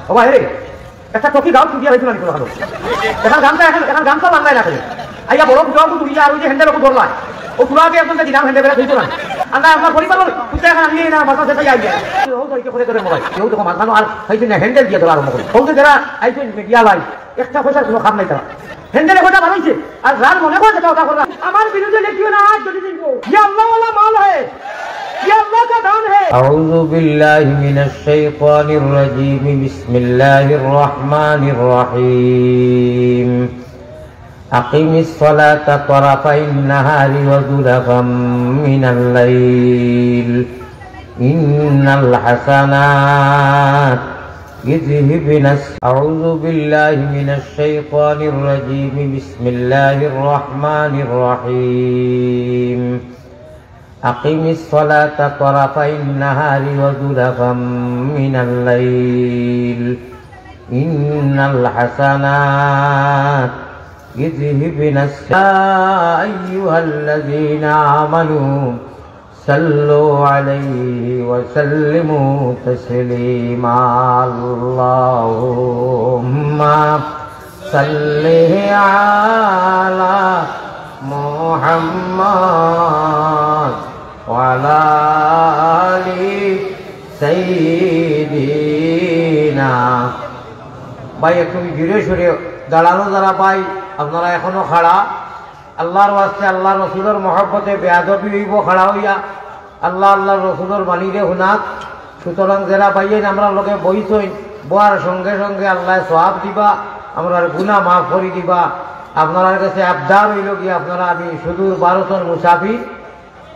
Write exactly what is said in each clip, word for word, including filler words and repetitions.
ও ভাই রে, একটা টকি গাঁও ছুটিয়া হয়েছিল আমি কোনো। এখন গামছা, এখন এখন গামছা বাংলায় না করে। আইয়া বড় ফুটাও তো তুলিয়া আর ওই যে হ্যান্ডেল ওকে ধরলাম। ও পুরা আগে একজনকে দিলাম হ্যান্ডেল বেড়া ধুইতো না। আমরা আপনার পরিবার কুত্তা এখন আমি না মাথা সেটাই আইয়া। ও তো একে করে করে মোবাইল। কেউ তো মাথা আর খাইছে না, হ্যান্ডেল দিয়ে ধরা আরম্ভ করে। ও তো যারা আইছে মিডিয়া ভাই, একটা পয়সার কোনো খাম নাই তারা। হ্যান্ডেলে কয়টা বানাইছে, আর যার মনে হয় যেটা ওটা করলাম। আমার বিরুদ্ধে লেখিও না, আজ যদি দেখবো। ইয়া আল্লাহ ওয়ালা মাল হে, ইয়া আল্লাহ কা দান হে। أعوذ بالله من الشيطان الرجيم. بسم الله الرحمن الرحيم. أقم الصلاة طرفي النهار وزلفا من الليل إن الحسنات يذهبن الس- أعوذ بالله من الشيطان الرجيم. بسم الله الرحمن الرحيم. أقم الصلاة طرفي النهار وزلفا من الليل إن الحسنات يذهبن الس- يا أيها الذين آمنوا صلوا عليه وسلموا تسليما. اللهم صل على محمد وعلى آل سيدنا। ভাই, একটু জোরে সোরে দাঁড়ানো যারা ভাই, আপনারা এখনো খাড়া। আল্লাহর ওয়াস্তে, আল্লাহর রসুলর মহব্বতে বেয়াদবি হইব খাড়া হইয়া। আল্লাহ, আল্লাহর রসুলর বাণীরে হুনাত। সুতরাং যারা ভাইয়েন আমরা লগে বইছইন, বওয়ার সঙ্গে সঙ্গে আল্লাহ সওয়াব দিবা, আমরার গুনাহ মাফ করি দিবা। আপনারার কাছে আবদার হইল কি, আপনারা, আমি সুদূর ভারতর মুসাফির,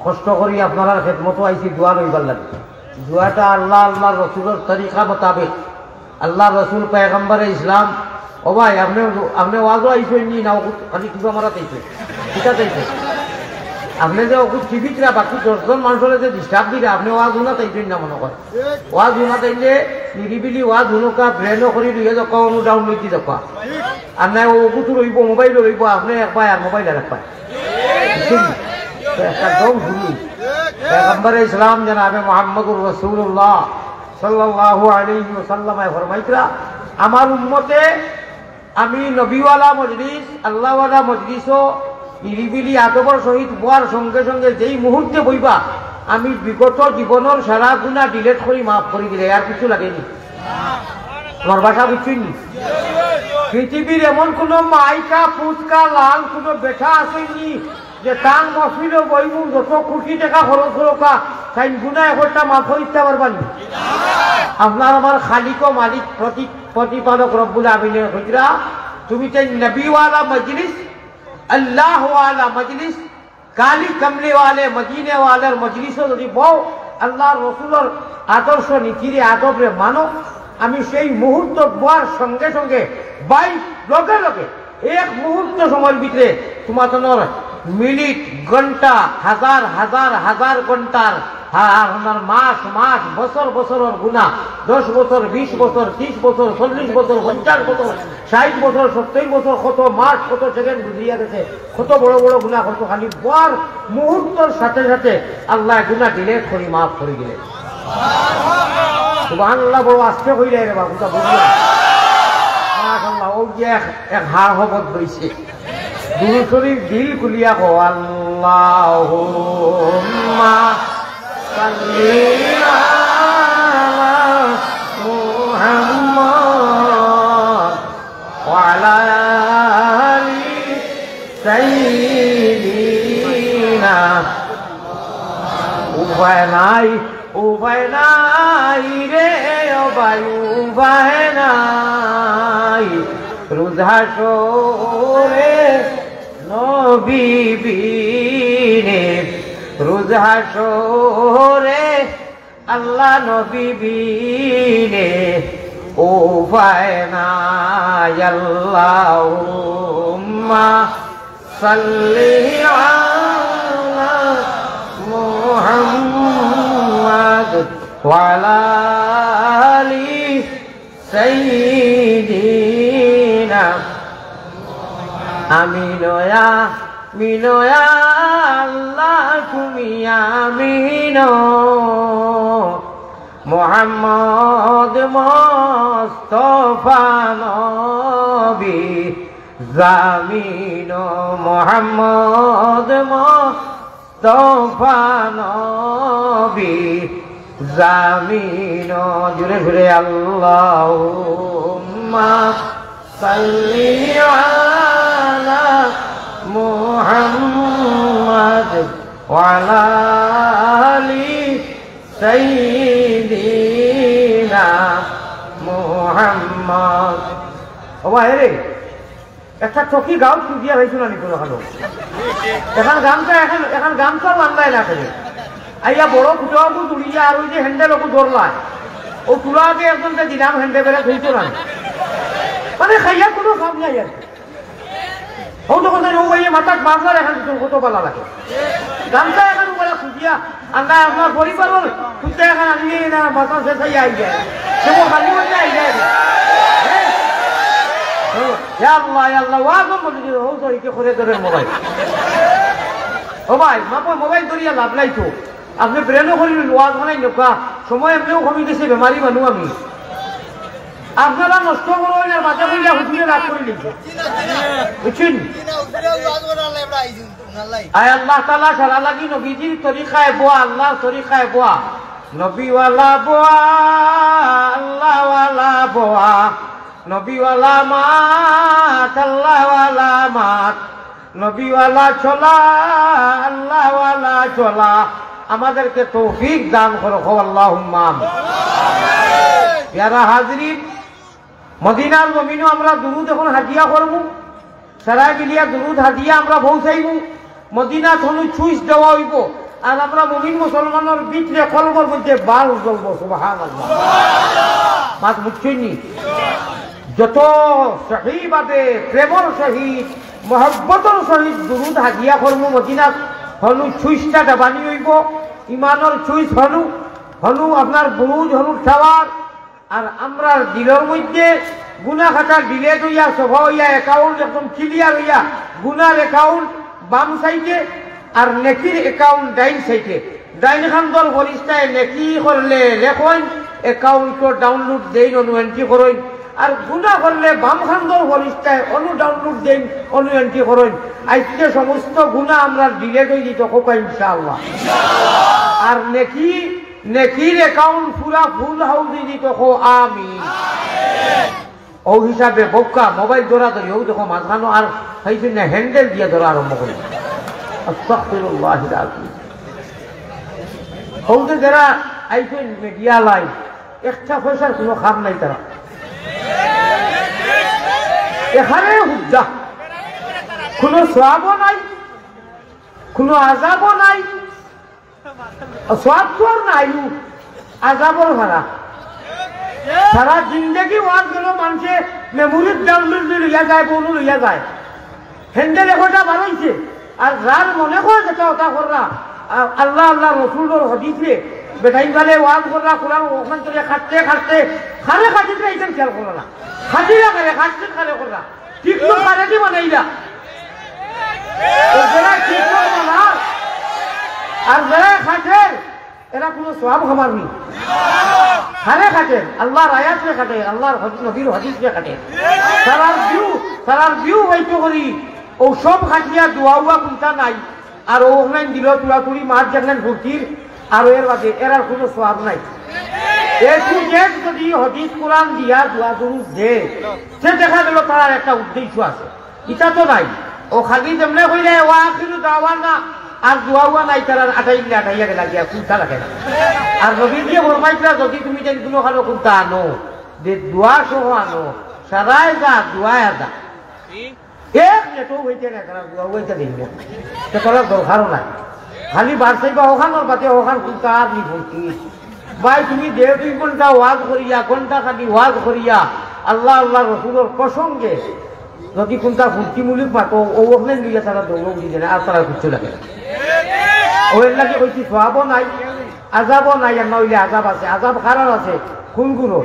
কষ্ট করি আপনারার খেদমতো আইছি দোয়া লইবার লাগি। দোয়াটা আল্লাহ, আল্লাহর রসুলর তরিকা মোতাবেক। আল্লাহর রসুল পয়গম্বরে ইসলাম। ও ভাই, আপনি, আপনি ওয়াজও আইছেন নি না, ওকুত খালি টিপা মারা চাইছে, কিতা চাইছে? আপনি যে ওকুত টিভিতরা বাকি দশজন মানুষের যে ডিস্টার্ব দিলে, আপনি ওয়াজ হুনা চাইছেন না মনে করে। ওয়াজ হুনা চাইলে নিরিবিলি ওয়াজ হুনুকা, ব্রেনও করি লইয়া যাওয়া, অনু ডাউনলোড দিয়ে যাওয়া। আর নাই ওকুত রইব, মোবাইলও রইব, আপনি এক পায় আর মোবাইল আর এক পায়। বুঝছেন? তো একটা দম শুনি। পয়গম্বরে ইসলাম জনাবে মোহাম্মদুর রাসূলুল্লাহ সাল্লাল্লাহু আলাইহি ওয়াসাল্লামে ফরমাইতরা, আমার উম্মতে আমি নবীওয়ালা মজলিস, আল্লাহওয়ালা মজলিসও নিরিবিলি আদবর সহিত বওয়ার সঙ্গে সঙ্গে যেই মুহূর্তে বইবা, আমি বিগত জীবনর সারা গুনাহ ডিলিট করি মাফ করি দিলে, আর কিছু লাগেনি। আমার ভাষা বুঝছইন নি? পৃথিবীর এমন কোনো মাইকা, ফুচকা, লাল কোনো বেটা আছেন নি যে তান মহফিলো বইমু, যত কোটি টাকা খরচ করুকা, তাইন গুনা একটা মাফ করিতে পারবা নি? আপনার আমার খালিক ও মালিক প্রতি-, প্রতিপালক রব্বুল আমিনে কইতরা, তুমি তাই নবীওয়ালা মজলিস, আল্লাহওয়ালা মজলিস, কালি কমলিওয়ালে মদিনেওয়ালার মজলিসো যদি বও, আল্লাহর রসুলর আদর্শ নীতিরে আদবরে মানো, আমি সেই মুহূর্ত বওয়ার সঙ্গে সঙ্গে ভাই লগে লগে এক মুহূর্ত সময়ের ভিতরে তোমার মিনিট, ঘন্টা, হাজার হাজার হাজার ঘন্টার, হা-, আপনার মাস মাস, বছর বছরর গুনা, দশ বছর, বিশ বছর, ত্রিশ বছর, চল্লিশ বছর, পঞ্চাশ বছর, ষাট বছর, সত্তর বছর, কত মাস, কত সেকেন্ড গুজরিয়া গেছে, কত বড় বড় গুনা করছো, খালি বওয়ার মুহূর্তর সাথে সাথে আল্লাহ গুনা ডিলিট করি মাফ করি দিলে। সুবহানাল্লাহ, বড় আস্তে কইলে রে বাবু, তা বুঝলাম। মাশাআল্লাহ, ও গিয়া এক, এক হাড় হবত রইছে। দুরূদ শরীফ দিল খুলিয়া কও, আল্লাহুম্মা সাল্লি আলা মুহাম্মদ ওয়া আলা আলি সাইয়্যিদিনা। উপায় নাই, উপায় নাই রে ও ভাই, উপায় নাই। রোজ হাসরে নবী বিনে, রোজ হাসরে আল্লাহ নবী বিনে উপায় নাই। আল্লাহুম্মা সাল্লি আলা মুহাম্মাদ ওয়া আলা আলি সাইয়্যিদিনা। আমি নয়া, আমি নয়া, আল্লাহ তুমি আমি নয়। মোহাম্মদ মোস্তফা নবী জামিন, মোহাম্মদ মোস্তফা নবী জামিন। জোরে জোরে আল্লাহুম্মা সাল্লি আলা মুহাম্মদ ওয়া আলা আলি সাইয়্যিদিনা মুহাম্মদ। ও ভাই রে, একটা টকি গাউত খুঁজিয়া পাইছো না নি কোনো কালো? এখন গামছা, এখন, এখন গামছা বান্ধায় না করে। আইয়া বড় ফুটাওয়াকু তুলিয়া আর ওই যে হ্যান্ডেল ওকু ধরলা, ও তুলাকে একজনকে দিলাম হ্যান্ডেল বেড়ে ধুইতো না। মানে খাইয়া কোনো কাম নাই আর কি। ও তখন তো ও ভাইয়ে মাথাত মাফলার এখন কিছু কত বালা লাগে। গামছা এখন বড় খুঁজিয়া, আমরা আপনার পরিবারর খুঁজতে এখন আনিয়ে না মাথা শেষ হয়ে আই যায়। সে ও খালি হয়ে আই যায়। হ্যাঁ? ও, ইয়া আল্লাহ, ইয়া আল্লাহ, ওয়াজ বন্ধ করে দিও, ও তো একে করে ধরে মোবাইল। ও ভাই, মাপো মোবাইল ধরিয়া লাভ নাই তো। আপনি ব্রেনও করি ওয়াজ বানাই লোকা, সময় এমনিও কমি গেছে, বেমারি মানু আমি। আপনারা নষ্ট করো না, বাচ্চা কইলা হুজুরে রাগ করে নিছে। বুঝছেন? আয় আল্লাহ তাআলা সারা লাগি নবীজির তরিকায় বোয়া, আল্লাহর তরিকায় বোয়া। নবীওয়ালা বোয়া, আল্লাহওয়ালা বোয়া। নবীওয়ালা মাত, আল্লাহওয়ালা মাত। নবীওয়ালা চলা, আল্লাহওয়ালা চলা। আমাদেরকে তৌফিক দান করো, কও আল্লাহুম্মা আমিন। পেয়ারা হাজিরিন, মদিনার জমিনও আমরা দুরুদ এখন হাদিয়া করমু, সারায় মিলিয়া দুরুদ হাদিয়া আমরা পৌঁছাইমু। মদিনাত হনু সুইচ দেওয়া অইবো, আর আমরা মুমিন মুসলমানর ভিতরে কলবর মধ্যে বাল্ব জ্বলবো। সুবহানাল্লাহ। মাত বুঝছইন নি? যত সহিভাবে প্রেমর সহিত, মহব্বতর সহিত দুরুদ হাদিয়া করমু মদিনাত, হনু সুইচটা দাবানি অইবো, ইমানর সুইচ হনু, হনু আপনার বুরুজ, হনু টাওয়ার, আর আমরার দিলর মধ্যে গুনা খাতা ডিলেট অইয়া, সফা অইয়া, অ্যাকাউন্ট একদম ক্লিয়ার অইয়া, গুনার অ্যাকাউন্ট বাম সাইডে আর নেকির অ্যাকাউন্ট ডাইন সাইডে। ডাইন খান্দর ফরিস্তায় নেকি করলে লেখইন, অ্যাকাউন্টো ডাউনলোড দেইন, অনু এন্ট্রি করইন। আর গুনা করলে বাম খান্দর ফরিস্তায় অনু ডাউনলোড দেইন, অনু এন্ট্রি করইন। আজকে সমস্ত গুনা আমরার ডিলেট অই যিতো, কও ইনশাআল্লাহ। আর নেকি, নেকির অ্যাকাউন্ট পুরা ফুল হাউস অই যিতো, কও আমিন। ও হিসাবে বউক্কা মোবাইল ধরা ধরি, ও দেখো মাঝখানো আর খাইছইন না, হ্যান্ডেল দিয়া ধরা আরম্ভ করি। আস্তাগফিরুল্লাহিল আযীম। ও যে যারা আইছইন মিডিয়া লাইন, একটা পয়সার কোনো কাম নাই তারা। এখানে হুদ্দা, কোনো সওয়াবও নাই, কোনো আযাবও নাই। সওয়াব তো আর নাই, আযাবর ভাড়া। সারা জিন্দেগি ওয়াজ গেল, মানষে মেমোরিত ডাউনলোড লইয়া যায়, বউনু লইয়া যায়। হ্যান্ডেল একটা বারইছে, আর যার মনে কয় যেটা ওটা কররা, আ-, আল্লাহ, আল্লাহ রসুলর হাদিসে, বেটাইন বালে ওয়াজ কররা, কোরআন ওখান থেকে কাটতে কাটতে, খারে কাটিতে এইখান খেয়াল কররা না। খাটিরা খারে, কাটতে খারে কররা। টিকটক পারে কি বানাইলা? ও যারা টিকটক বানার আর যারা খাটের, এরা কোনো সওয়াব খাবার নি। খারে খাটের, আল্লাহর আয়াতরে খাটের, আল্লাহর হদি-, নবীর হাদিসরে খাটের। তারার ভিউ, তারার ভিউ হয়তো করি, ও সব খাটিয়া দোয়া উয়া কুন্তা নাই। আর ও অনলাইন দিল তুড়াতুড়ি মাত যেখানে ফুর্তির, আর এর বাদে এরার কোনো সওয়াব নাই। এ টু জেড যদি হাদিস কোরআন দিয়া দোয়া দুরুদ দে, সে দেখা গেল তার একটা উদ্দেশ্য আছে। ইটা তো নাই। ও খালি যেমনে কইলে, "ওয়া আখিরু দাওয়ানা", আর দোয়া উয়া নাই, তারার আটাইলে আটাইয়া গেলা গিয়া, কুন্তা লাগে না। আর নবীজিয়ে ফরমাইতরা, যদি তুমি যেন কোনো কারো কুন্তা আনো, যে দোয়া সহ আনো, সারায় যা, দোয়ায় যা। এক নেটও হইতে না, তারা দোয়া হইতে দিন না। তো তারা দরকারও নাই। খালি বারসাইবা ওখানোর বাদে ওখান কুন্তা আর নি বলতি। ভাই, তুমি দেড় দুই ঘন্টা ওয়াজ করিয়া, ঘন্টা খালি ওয়াজ করিয়া, আল্লাহ, আল্লাহ রসুলর প্রসঙ্গে যদি কুন্তা ফুর্তিমূলক মাতো, ও ওখানে নিয়ে তারা দৌড় দিয়ে দেন, আর তারা কিচ্ছু লাগে না। ও এর লাগে কইছি, সওয়াবও নাই, আযাবও নাই, আর না হইলে আযাব আছে। আযাব কারার আছে, কোন গুরু?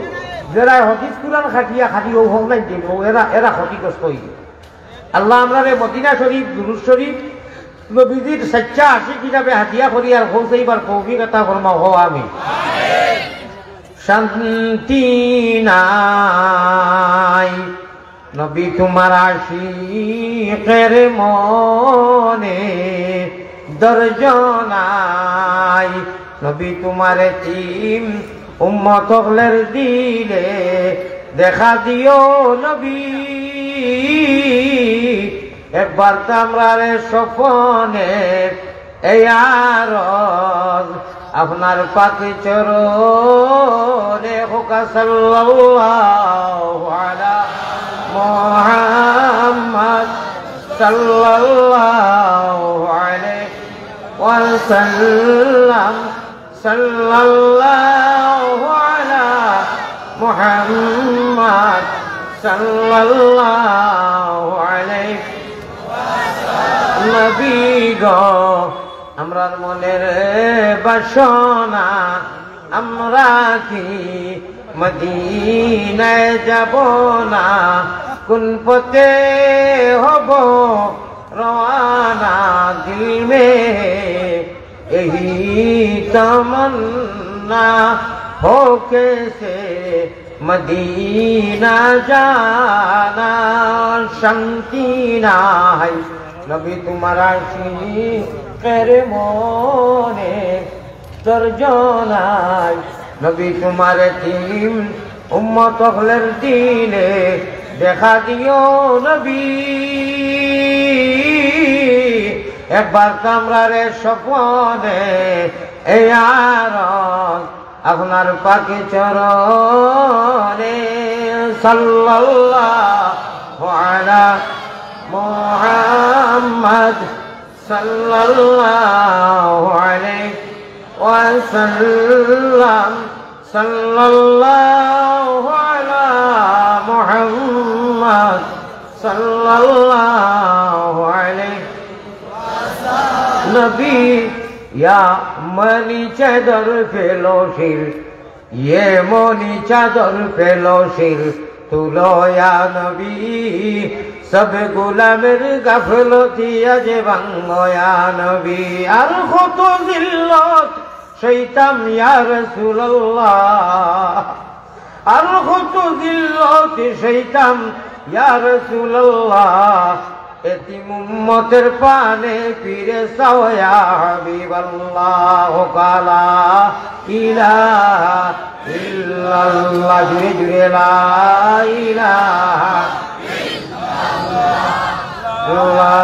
যারা হাদিস কোরআন খাটিয়া খালি ও অনলাইন দিন, ও এরা, এরা ক্ষতিগ্রস্ত হইবে। আল্লাহ আমরারে মদিনা শরীফ, দুরুদ শরীফ, নবীজির সাচ্চা আশিক হিসাবে হাদিয়া করি আর পৌঁছাইবার তৌফিক আতা ফরমাও, হো আমিন। শান্তি নাই। নবী তুমার আশিকের মনে ধৈর্য নাই। নবী তুমার এতিম উম্মত অকলর দিলে দেখা দিও নবী। একবার তো আমরারে স্বপনে এই আরজ আপনার পাক চরণে। কউক্কা সাল্লাল্লাহু আলা মুহাম্মদ সাল্লাল্লাহু আলাইহি ওয়াসাল্লাম। সাল্লাল্লাহু আলা মুহাম্মদ সাল্লাল্লাহু আলাইহি। নবী গো, আমরার মনের বাসনা, আমরা কি মদিনায় যাব না? কোন পথে হব রওয়ানা? দিল মে এই তমন্না হো কেসে মদিনা জানা। শান্তি নাই নবী তুমার আশিকের মনে, ধৈর্য নাই নবী তুমার এতিম উম্মত অকলর দিলে দেখা দিও নবী। একবার তো আমরারে স্বপনে এই আরজ আপনার পাক চরণে। সাল্লাল্লাহু আলা মুহাম্মদ সাল্লাল্লাহু আলাইহি ওয়াসাল্লাম। সাল্লাল্লাহু আলা মুহাম্মদ সাল্লাল্লাহু আলাইহি। নবী, ইয়া মনি চাদর পেলো শির, ইয়ে মনি চাদর পেলো শির, তুলো ইয়া নবী, সব গোলামের গাফলতি আজ ভাঙ্গো ইয়া নবী। আর কত জিল্লত সইতাম ইয়া রাসূলুল্লাহ, আর কত জিল্লত সইতাম ইয়া রাসূলুল্লাহ, এতিম উম্মতের পানে ফিরে চাও ইয়া হাবিবাল্লাহ। কউক্কা লা ইলাহা ইল্লাল্লাহ, জুরে জুরে লা ইলাহা ইল্লাল্লাহ, লা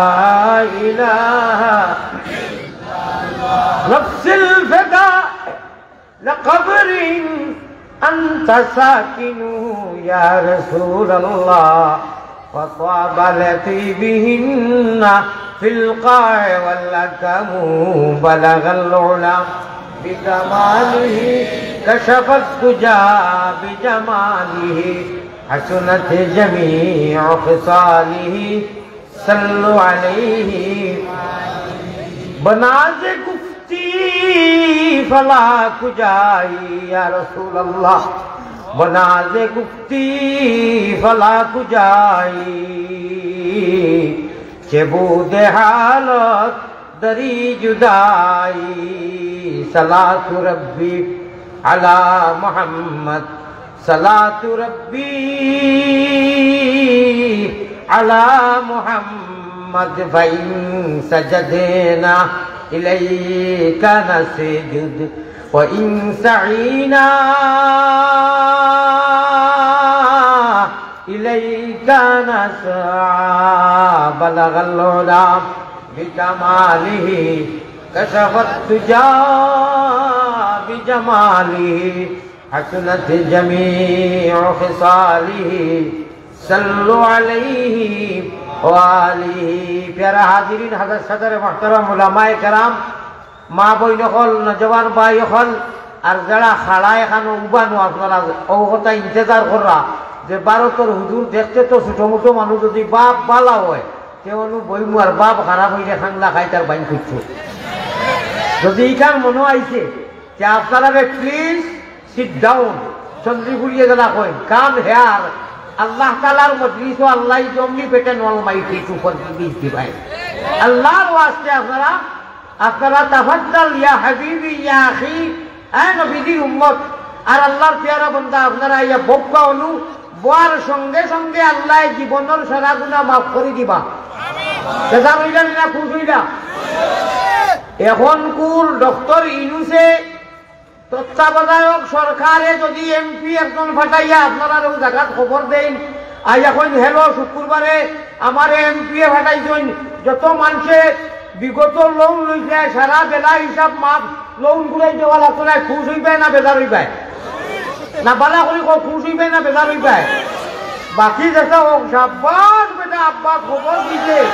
ইলাহা। نفسي الفداء لقبر أنت ساكنه يا رسول الله، فطاب لطيبهن في القاع واللكم، بلغ العلا بكماله، كشف الدجى بجماله، حسنت جميع خصاله، صلوا عليه۔ بناز گفتی فلا کجایی یا رسول اللہ، بناز گفتی فلا کجایی، چه بود حالت دری جدایی۔ صلاة ربی علی محمد، صلاة ربی علی محمد، فإن سجدنا إليك نسجد، وإن سعينا إليك نسعى، بلغ العلا بكماله، كشف الدجى بجماله، حسنت جميع خصاله، صلوا عليه وآله۔ প্যারা হাজিরিন, হাজার হাজার মোহতারাম উলামায়ে কেরাম, মা বইন অকল, নওজোয়ান ভাই অকল, আর যেরা খাড়া এখানো উবানো, আপনারা অউ কথা ইন্তেজার কররা যে ভারতর হুজুর দেখতে তো ছোট মোটো মানুষ, যদি বাপ বালা অয়, তে অনু বইমু আর বাপ খারাপ অইলে খাংলা খাইতার বাইন করছো। যদি ইখান মনো আইছে, তে আপনারা please sit down। চন্দ্রিপুরিয়ে যেরা কইন, come here। আল্লাহ তাআলার মজলিসো আল্লাহ is omnipotent, almighty, to forgive, is divine। আল্লাহর ওয়াস্তে আপনারা, আপনারা তাফাদ্দাল ইয়া হাবিবি ইয়া আখি, এ নবীজির উম্মত, আর আল্লাহর পিয়ারা বন্দা, আপনারা আইয়া বউক্কা অনু, বওয়ার সঙ্গে সঙ্গে আল্লায় জীবনর সারা গুনা মাফ করি দিবা। বেজার অইলা নি না খুশ অইলা? এখনকুর ডক্টর ইউনূসে তত্ত্বাবধায়ক সরকারে যদি এমপি একজন ফাটাইয়া আপনারার অউ জাগাত খবর দেইন, আইয়া কইন, "হ্যালো, শুক্রবারে আমারে এমপি এ ফাটাইছইন।" যত মানষে বিগত লোন লইছে, সারা বেলা হিসাব মাফ, লোন ঘুরাই দেওয়া লাগতো নায়, খুশ অইবায় না বেজার অইবায়? না, বালা করি কও, খুশ অইবায় না বেজার অইবায়? বাকি যেতা অউক, সাব্বাস বেটা, আব্বা খবর দিছে,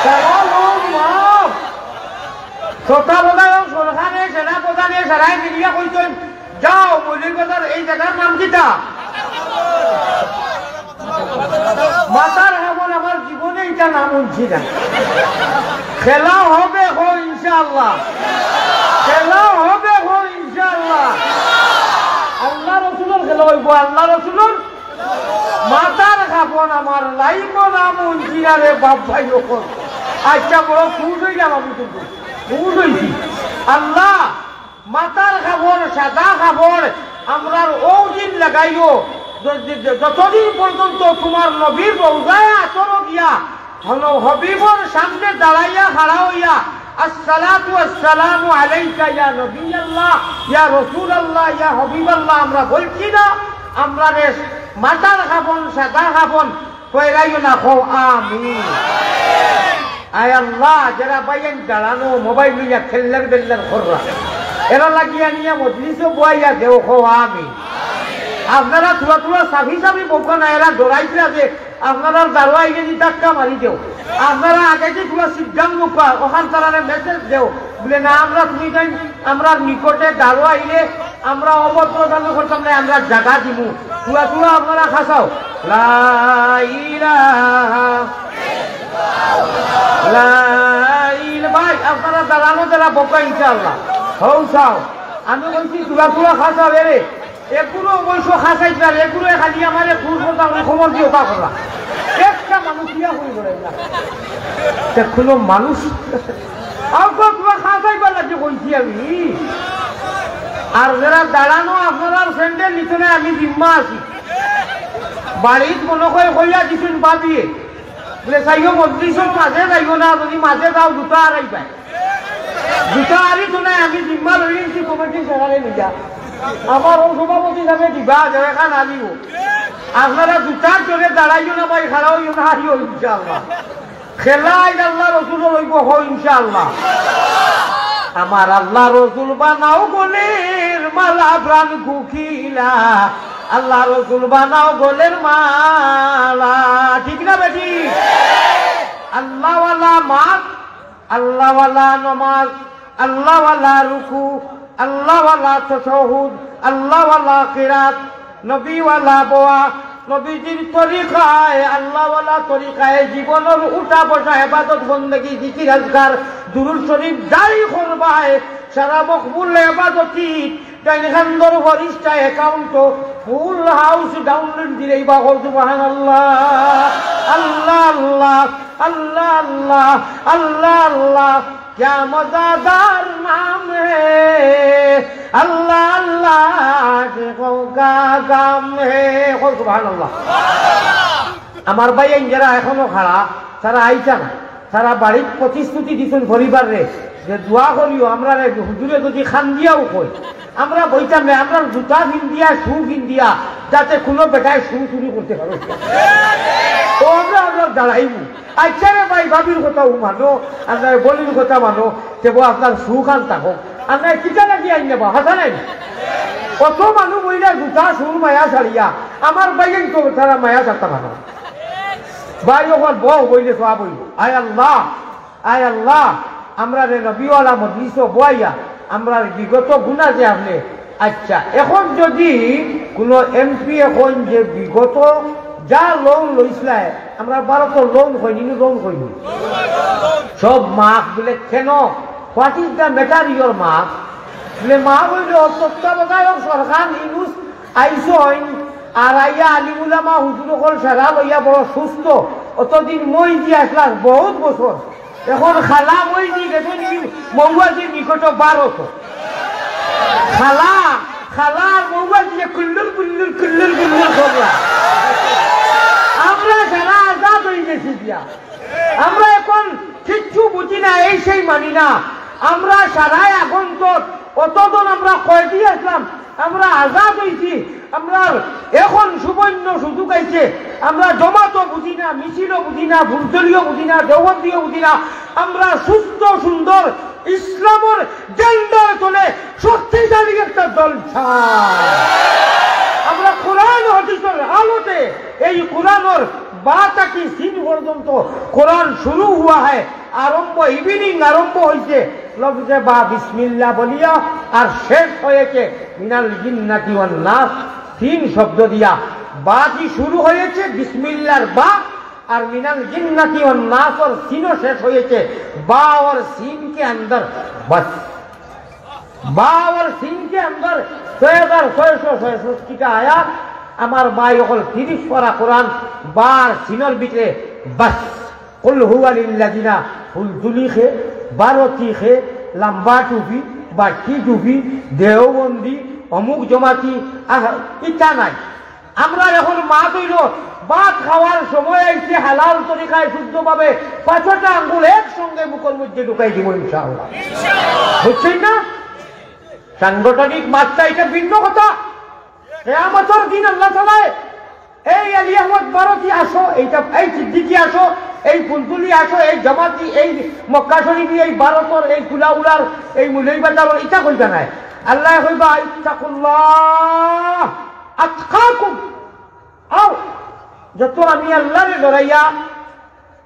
সারা লোন মাফ। তত্ত্বাবধায়ক সরকারে, সেনাপ্রধানে সারায় মিলিয়া কইছইন, "যাও, মৌলভীবাজার, এই জাগার নাম কিতা?" মাথার খাবন, আমার জীবনে ইটা নাম হুনছি না। খেলা হবে, কও ইনশাআল্লাহ। খেলা হবে, কও ইনশাআল্লাহ। আল্লাহ রসুলর খেলা অইবো, আল্লাহ রসুলর। মাথার খাবন আমার, লাইফো নাম হুনছি না রে বাপ ভাই অকল। আচ্ছা, বড় খুশ অইলাম আমি, কিন্তু খুশ অইছি। আল্লাহ, মাথার কাপড়, সাদা কাপড়, আমরার অউ দিন লাগাইও, য-, য-, য-, যতদিন পর্যন্ত তুমার নবীর রওজায় আতর দিয়া, হলো হবিবর সামনে দাঁড়াইয়া, খাড়া অইয়া, "আসসালাতু ওয়াসসালামু আলাইকা ইয়া নবী আল্লাহ, ইয়া রসুল আল্লাহ, ইয়া হবিব আল্লাহ" আমরা বলছি না, আমরারে মাথার কাপড়, সাদা কাপড়, কইরাইও না, কও আমিন। আয় আল্লাহ, যেরা ভাইয়াইন দাঁড়ানো, মোবাইল লইয়া খেল্লার বেল্লার কররা, এরা লাগিয়া নিয়া মজলিসো বওয়াইয়া দেও, কও আমিন। আপনারা থুড়া থুড়া সাফি সাফি বউক্কা না, এরা ডরাইতরা যে আপনারার দারো আইলে নি ধাক্কা মারি দেও। আপনারা আগে যে থুড়া সিদ্ধান্ত বউক্কা, অখান তারারে মেসেজ দেও, বুলে, "না, আমরা তুমি তাই আমরার নিকটে দারো আইলে আমরা অভদ্র কাম করতাম না, আমরা জাগা দিমু।" থুড়া থুড়া আপনারা খাসাও। লা ইলাহা, লা ইল-, ভাই, আপনারা দাঁড়ানো যারা বউক্কা ইনশাআল্লাহ। হউ চাও। আমি কইছি থুড়া থুড়া খাসাও এরে। এগুলো অবশ্য খাসাইতার, এগুলো খালি আমারে খুশ কথা, আমি খবর দিও তা করলা। একটা মানুষ ইয়া করি করে না। তে কোনো মানুষ, আও কো, তোমার খাসাইবার লাগি কইছি আমি। আর যেরা দাঁড়ানো, আপনারার স্যান্ডেল নিতো না, আমি জিম্মা আছি। বাড়িত মনো কয় কইয়া দিছইন ভাবিয়ে, বুলে, "চাইও মজলিসর মাঝে যাইও না, যদি মাঝে যাও জুতা হারাইবায়।" জুতা হারিতো না, আমি জিম্মা লই নিছি কমিটির সেখানে নিয়া। আমার অউ সভাপতি সাবে দিবা, যেখান আনিব। আপনারা জুতার জোরে দাঁড়াইও না ভাই, খাড়া অইও না, হারিও ইনশাআল্লাহ। খেলা আইজ আল্লাহ রসুল লইব, হো ইনশাআল্লাহ। আমার আল্লাহ রসুল বানাও গলের মালা প্রাণ কুকিলা, আল্লাহ রসুল বানাও গলের মালা, ঠিক না বেটি? আল্লাহওয়ালা মাত, আল্লাহওয়ালা নমাজ, আল্লাহওয়ালা রুকু, আল্লাহওয়ালা তশাহুদ, আল্লাহওয়ালা কিরাত, নবীওয়ালা বওয়া, নবীজির তরিকায়, আল্লাহওয়ালা তরিকায় জীবনর উঠা বসা, ইবাদত বন্দেগি, জিকির আজকার, দুরূদ শরীফ যাই করবায়, সারা মকবুল ইবাদতি ডাইন কান্দর ফরিস্তা অ্যাকাউন্টো ফুল হাউস ডাউনলোড দিলেই বা হো সুবহানাল্লাহ। আল্লাহ আল্লাহ, আল্লাহ আল্লাহ, আল্লাহ আল্লাহ, ক্যা মজাদার নাম হে, আল্লাহ আল্লাহ, যে কো কা কাম হে। হো সুবহানাল্লাহ। আমার ভাইয়াইন যেরা এখনো খাড়া, তারা আইতা না। তারা বাড়িত প্রতিশ্রুতি দিছইন পরিবাররে যে দোয়া করিও, আমরারে হুজুরে যদি কান্দিয়াও কই, আমরা বইতাম না, আমরার জুতা ফিন্দিয়া, শু ফিন্দিয়া, যাতে কোনো বেটায় শু চুরি করতে পারে। ও আমরা, আমরা দাঁড়াইমু। আচ্ছা রে ভাই, ভাবির কথাও মানো, আর নায় বলির কথা মানো, তেবো আপনার শু খান থাকো। আর নায় কিতা লাগি আইন নেবা, হাছা নাই? অত মানুষ বইলে জুতা, শুর, মায়া ছাড়িয়া, আমার ভাইয়াইন তো তারা মায়া ছাড়তা পারো না। ভাই অকল বও বইলে সওয়াব অইবো। আয় আল্লাহ, আয় আল্লাহ, আমরারে নবীওয়ালা মজলিসো বওয়াইয়া, আমরার বিগত গুনা যে আপনে, আচ্ছা, এখন যদি কোনো এমপি এখন যে বিগত যা লোন লইছলায়, আমরা ভারতর লোন কইনি, নু লোন কইনি। সব মাফ বুলে, কেন? What is the matter, your মাফ? বুলে, মাফ অইলো, তত্ত্বাবধায়ক সরকার ইউনূস আইছইন, আর আইয়া আলিম উলামা হুজুর অকল সারা লইয়া বড় সুস্থ। অতদিন মই দি আসলাম বহুত বছর, এখন খালা মই দি গেছে নি মৌয়াজির নিকট ভারত। খালা, শালার বউয়া দিয়া কুল্লুর কুল্লুর কুল্লুর কুল্লুর করলা। আমরা সারা আজাদ অই গেছি দিয়া। আমরা এখন কিচ্ছু বুঝি না, এই সেই মানি না। আমরা সারাই আগন্তক, অতদিন আমরা কয়েদি আছলাম, আমরা আজাদ অইছি। আমরা এখন সুবর্ণ সুযোগ আইছে, আমরা জমাতও বুঝি না, মিছিলও বুঝি না, ফুলতলিও বুঝি না, দেওবন্দিও বুঝি না। আমরা সুস্থ সুন্দর ইসলামর জেন্ডার তলে শক্তিশালী একটা দল চাই। আমরা কোরআন হাদিসর আলোতে, এই কোরআনর বা থাকি সিন পর্যন্ত কোরআন শুরু হুয়া হ্যায়, আরম্ভ, ইভিনিং আরম্ভ হইছে লফজে বা বিসমিল্লাহ বলিয়া, আর শেষ হয়েছে মিনাল জিন্নাতি ওয়ান নাস, সিন শব্দ দিয়া। বাদি শুরু হয়েছে বিসমিল্লাহর বা, আর মিনাল জিন্নাতি ওয়ান নাসর সিনও শেষ হয়েছে বা और सीन के अंदर। बस, বা और सीन के अंदर ছয় হাজার ছয়শো ছয়ষট্টিটা আয়াত। আমার ভাই অকল তিরিশ পারা কোরআন বা আর সিনর ভিতরে। বাস। কুল হুয়া লিল্লাযিনা, ফুলতলি খে, ভারতী খে, লম্বা টুপি, বাট্টি টুপি, দেওবন্দি, অমুক জমাতি, আহ, ইতা নাই। আমরা এখন মাত অইল, ভাত খাওয়ার সময় আইছে, হালাল তরিকায় শুদ্ধভাবে পাঁচটা আঙ্গুল একসঙ্গে মুখর মধ্যে ঢুকাই দিব ইনশাআল্লাহ। বুঝছেন না? সাংগঠনিক মাতটা এটা ভিন্ন কথা। কিয়ামতর দিন আল্লাহ তাআলায় এই আলী আহমদ ভারতী আসো, এইটা, এই সিদ্দিকী আসো, এই ফুলতলি আসো, এই জামাতি, এই মক্কা শরীফী, এই ভারতর, এই কুলাউড়ার, এই মৌলভীবাজারর, ইটা কইতা নায়। আল্লায় কইবা, "ইত্তাকুল্লাহ আতকাকুম।" আও, যত আমি আল্লাহরে ডরাইয়া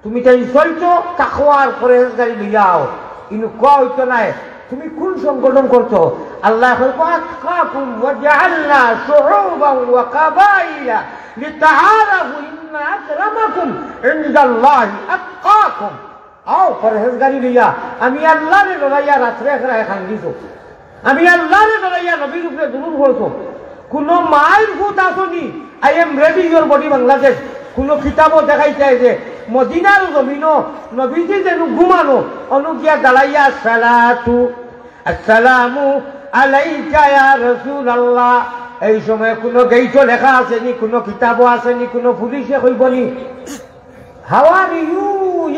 তুমি তাইন চলছো, তাকওয়া আর পরহেজগারি লইয়া আও। ইনো কওয়া অইতো নায়, তুমি কোন সংগঠন করছো? আল্লায় কইবা, "আতকাকুম ওয়া জাআলনা শুউবান ওয়া কাবাইলা লিতাআরাফু ইন্না আকরামাকুম ইনদাল্লাহি আতকাকুম।" আও, পরহেজগারি লইয়া, আমি আল্লাহরে ডরাইয়া রাত্রে একরায় কান্দিছো। আমি আল্লাহরে ডরাইয়া নবীর উপরে দুরূদ পড়ছো। কুনু মাইর ফুত আছনি, I am ready your body Bangladesh. কুনু কিতাবো দেখাইছে যে মদিনার জমিনো নবীজি যেন ঘুমানো, অনু গিয়া দাঁড়াইয়া সালাতু আসসালামু আলাইকা ইয়া রাসূলুল্লাহ। এই সময় কুনু গেইটো লেখা আছেনি, কুনু কিতাবো আছেনি, কুনু পুলিশে কইবনি, "How are you,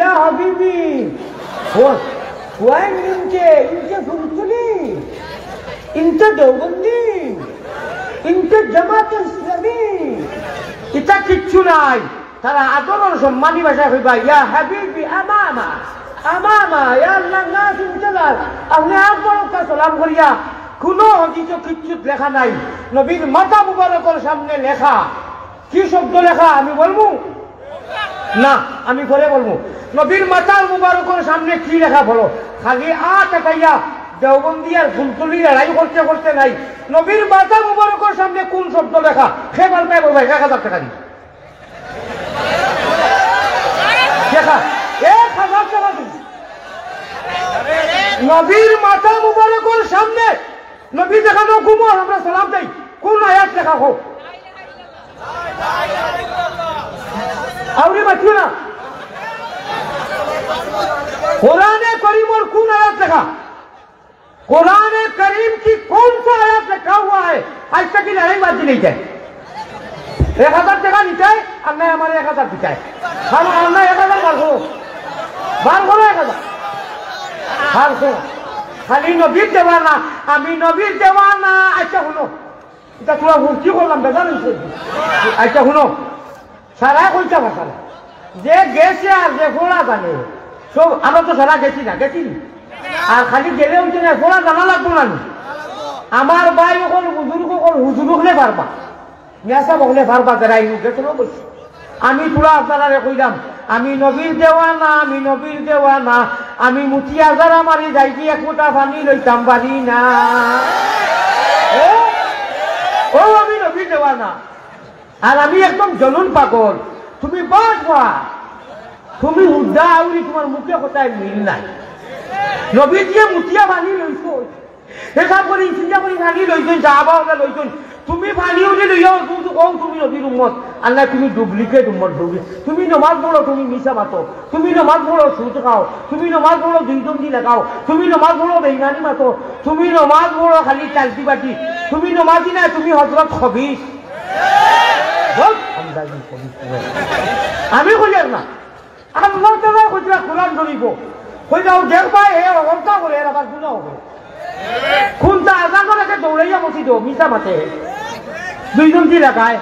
ya habibi?" Who, who are you? ইনতে ফুলতলি, ইনতে দেওবন্দি, ইনতে জামাত ইসলামী। ইতা কিচ্ছু নাই। তারা আদরর সম্মানী ভাষায় কইবা, "ইয়া হাবিবি, আমামা, আমামা, ইয়া আল্লাহ, না চিনতে না।" আপনি আকবর সালাম করিয়া, কুনু হাদিসো কিচ্ছুত লেখা নাই। নবীর মাথা মুবারকর সামনে লেখা, কি শব্দ লেখা আমি বলবো? না, আমি পরে বলবো। নবীর মাথার মুবারকর সামনে কি লেখা বলো? খালি আত আটাইয়া দেওবন্দি আর ফুলতলি লড়াই করতে করতে নাই। নবীর মাথা মুবারকর সামনে কোন শব্দ লেখা? সে পাল্টায় বলবা, এক হাজার টাকা দিন। দেখা, এক হাজার টাকা দিন। নবীর মাথা মুবারকর সামনে নবী যেখানো ঘুমো, আমরা সালাম দেই। কোন আয়াত লেখা হোক? আউরি মাতিও না। কোরআনে করিমর কোন আয়াত লেখা? কোরআনে করিম কি কোন সা আয়াত লেখা হুয়া হ্যায়? আইজ থাকি লড়াই বাদ দিলে যায়। এক হাজার টাকা নিতায়, আর নায় আমারে এক হাজার দিতায়। আর, আর নায় এক হাজার বার করো। বার করো এক হাজার। বার করো। খালি নবীর দেওয়ানা, আমি নবীর দেওয়ানা। আচ্ছা, হুনো। ইটা তোরা হুন, কি করলাম, বেজার অইছে। আচ্ছা, হুনো। সারা কইতা পারতা না। যে গেছে আর যে ফোড়া জানে। সব, আমরা তো সারা গেছি না, গেছি নি? আর খালি গেলে অইতো না, ফোড়া জানা লাগবো না নি? আমার ভাই অকল, বুজুর্গ অকল, হুজুর অকলে পারবা। মিয়া সাব অকলে পারবা, যারা এই গেছে না বসে। আমি তোরা আপনারারে কইলাম, আমি নবীর দেওয়ানা, আমি নবীর দেওয়ানা, আমি মুতিয়া যারা মারি যাই কি এক মুঠা পানি লইতাম পারি না। ও, ও আমি নবীর দেওয়ানা। আর আমি একদম জলন পাগল। তুমি বাদ বা, তুমি হুদ্দা আউরি, তোমার মুখে কথায় মিল নাই। নবীজিয়ে মুতিয়া পানি লইছো, হিসাব করি, চিন্তা করি পানি লইছইন, সাহাবা অকলে লইছইন। তুমি পানি উঠি লইয়াও, তুমি তো কও তুমি নবীর উম্মত, আর না তুমি ডুপ্লিকেট উম্মত, ডুপ্লি-, তুমি নমাজ পড়ো, তুমি মিছা মাতো, তুমি নমাজ পড়ো, সুদ খাও, তুমি নমাজ পড়ো, দুই দন্দি লাগাও, তুমি নমাজ পড়ো, বেইমানি মাতো, তুমি নমাজ পড়ো, খালি চালতি বাটি। তুমি নমাজি নায়, তুমি হজরত খবিস। ধুর, আন্দাজি খবিস তুমি। আমি কইয়ার না। আল্লাহ তাআলা কইরা কোরআন শরীফো, কইরা ও দেখবায় হে অবস্থা করে, এর আবার গুনাহ করে। কোনটা আজান করে কে দৌড়াইয়া বসি দো, মিছা মাতে। দুইজন দি লাগায়।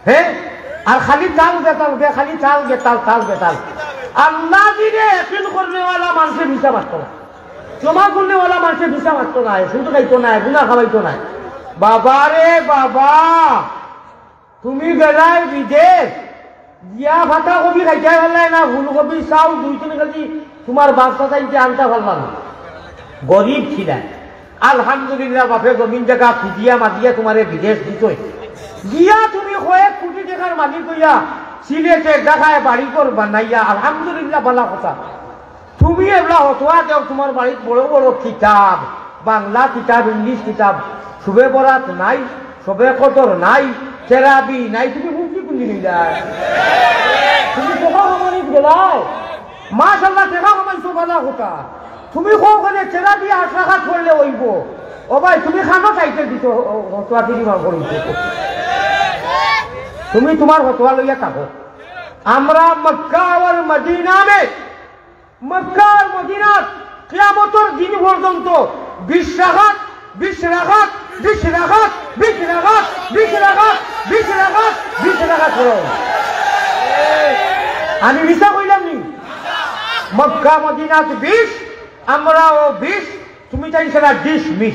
হে? আর খালি তাল বেতাল বে, খালি তাল বেতাল, তাল বেতাল। আল্লাহ দিনে একিন করনেওয়ালা মানষে মিছা মাততো না। জমা করনেওয়ালা মানষে মিছা মাততো না, সুদ খাইতো না, গুনা খাওয়াইতো না। বাবা রে বাবা, তুমি গেলায় বিদেশ, গিয়া ফাতা কবি খাইতায় পারলায় না, ফুলকবি চাও দুই তিন কেজি, তুমার বাপ চাচাইন্তে আনতা পারলা না। গরিব ছিলায়। আলহামদুলিল্লাহ, বাপে জমিন জাগা খুজিয়া মাজিয়া তুমারে বিদেশ দিছইন। গিয়া তুমি কয়েক কুটি টেকার মালিক অইয়া সিলেটে ঢাকায় বাড়ি ঘর বানাইয়া, আলহামদুলিল্লাহ, বালা কথা। তুমি এবলা ফতোয়া দেও, তুমার বাড়িত বড় বড় কিতাব, বাংলা কিতাব, ইংলিশ কিতাব, শুবে বরাত নাই, শবে কদর নাই, তেরাবি নাই, তুমি মুফতি কুনদিন অইলায়? তুমি টেকা কামানিত গেলায়, মাশাআল্লাহ, টেকা কামাইছো, বালা কথা। তুমি কও কেনে তেরাবি আট রাকাত পড়লে অইবো? ও ভাই, তুমি খানো চাইতে দিছো, ও, ও, ফতোয়া দিলি মার করিছো। তুমি তুমার ফতোয়া লইয়া থাকো। আমরা মক্কা আর মদিনা মে, মক্কা আর মদিনাত কিয়ামতর দিন পর্যন্ত বিশ রাকাত, বিশ রাকাত, বিশ রাকাত, বিশ রাকাত, বিশ রাকাত, বিশ রাকাত, বিশ রাকাত পড়ো। আমি মিছা কইলাম নি? মক্কা মদিনাত বিশ, আমরাও বিশ, তুমি তাই সেটা ডিশ মিশ।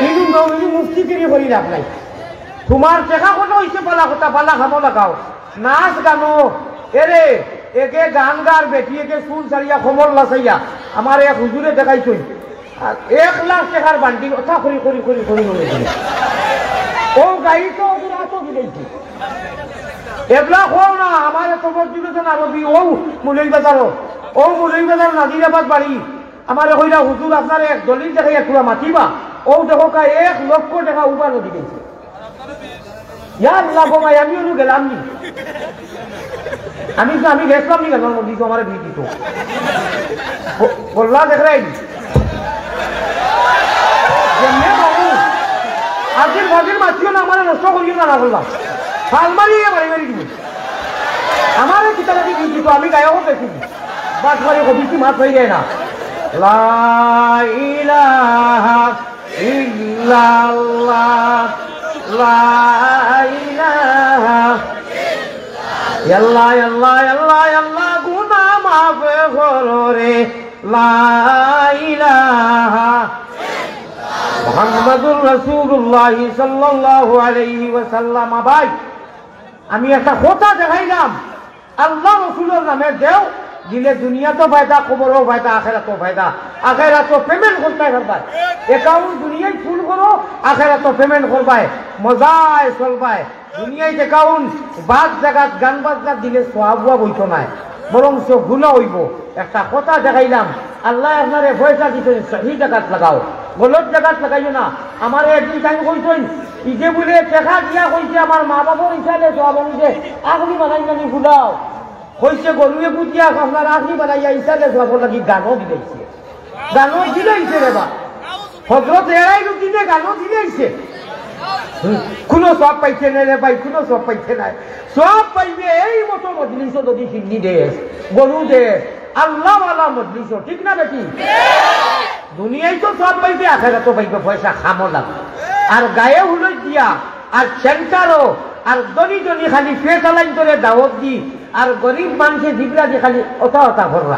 ইনু নমিনি মুফতিগিরি করি লাভ নাই। তুমার টেকা কত অইছে, বালা কথা, বালা কামো লাগাও। নাচ গানো, এরে, একে গান গার বেটি, একে চুল ছাড়িয়া, কমর লাচাইয়া, আমার এক হুজুরে দেখাইছইন। আর এক লাখ টেকার বান্ডিল, ওটা করি, করি, করি, করি, করি, করি। ও গাড়ি তো ওদের হাতও দিলাইছে। এবলা কও না, আমার এত বড় দিল তো না, রবি, ও মৌলভীবাজারও, ও মৌলভীবাজার নাজিরাবাদ বাড়ি। আমারে কইলা, "হুজুর, আপনারে এক দলিল দেখাইয়া পুরা মাতিবা।" ও দেখো কা, এক লক্ষ টেকা উবারও দিলাইছে। ইয়া আল্লাহ গো ভাই, আমি ওনু গেলাম নি? আমি তো, আমি গেছলাম নি, গেলাম, বলছি তো আমারে বিয়ে দিত। ব-, বললা দেখ রে, যেমনে বাবু, আজির ভাগির মাতিও না, আমারে নষ্ট করিও না, না বললাম। ফাল মারি এ বাড়ি বাড়ি দিব। আমারে কিতা লাগি বিয়ে দিত, আমি গায়ে হোক দেখি। বাস মারি কবি কি মাত হয়ে যায় না। লা ইলাহা ইল্লাল্লাহ, লা ইলাহা ইল্লাল্লাহ, ইল্লাল্লাহ, ইল্লাল্লাহ, গুনা মাফ করো রে, লা ইলাহা মুহাম্মাদুর রাসূলুল্লাহ সাল্লাল্লাহু আলাইহি ওয়াসাল্লাম। ভাই, আমি একটা কথা দেখাইলাম, আল্লাহ রসুলর নামে দেও, দিলে দুনিয়াতও ফায়দা, কবরও ফায়দা, আখেরাতও ফায়দা। আখেরাতও payment করতায় পারবায়। Account দুনিয়াত full করো, আখেরাতও payment করবায়, মজায় চলবায়। দুনিয়াত account বাদ জাগাত গান বাজনা দিলে সওয়াব উয়াব অইতো নায়, বরঞ্চ গুনা অইবো। একটা কথা দেখাইলাম, আল্লায় আপনারে পয়সা দিছইন, সহি জাগাত লাগাও, গলত জাগাত লাগাইও না। আমারে একদিন তাইন কইছইন, ইগে বুলে টেকা দিয়া কইছে আমার মা বাপর ইসালে সওয়াব অইছে, আখলি বানাই নানি ফুলাও। কইছে গরুয়ে বুঝিয়া আপনার আখলি বানাইয়া ইসালে সওয়াবর লাগি গানও দিলাইছে। গানও দিলাইছে রে বা। হযরত এরাইল উদ্দিনে গানও দিলাইছে। হুম, কুনু সওয়াব পাইছে না রে ভাই, কুনু সওয়াব পাইছে না। সওয়াব পাইবে এই মতো মজলিসও যদি ফিরনি দেশ, গরু দেশ, আল্লাহওয়ালা মজলিসও, ঠিক না বেটি? দুনিয়াত তো সওয়াব পাইবে, আখেরাতও পাইবে, পয়সা খামো লাগবে। আর গায়ে হুলুদ দিয়া, আর সেন্টারও, আর ধনী ধনী খালি ফেটালাইন করে দাওয়াত দি, আর গরিব মানষে জিবরা দি খালি ওটা ওটা ভররা।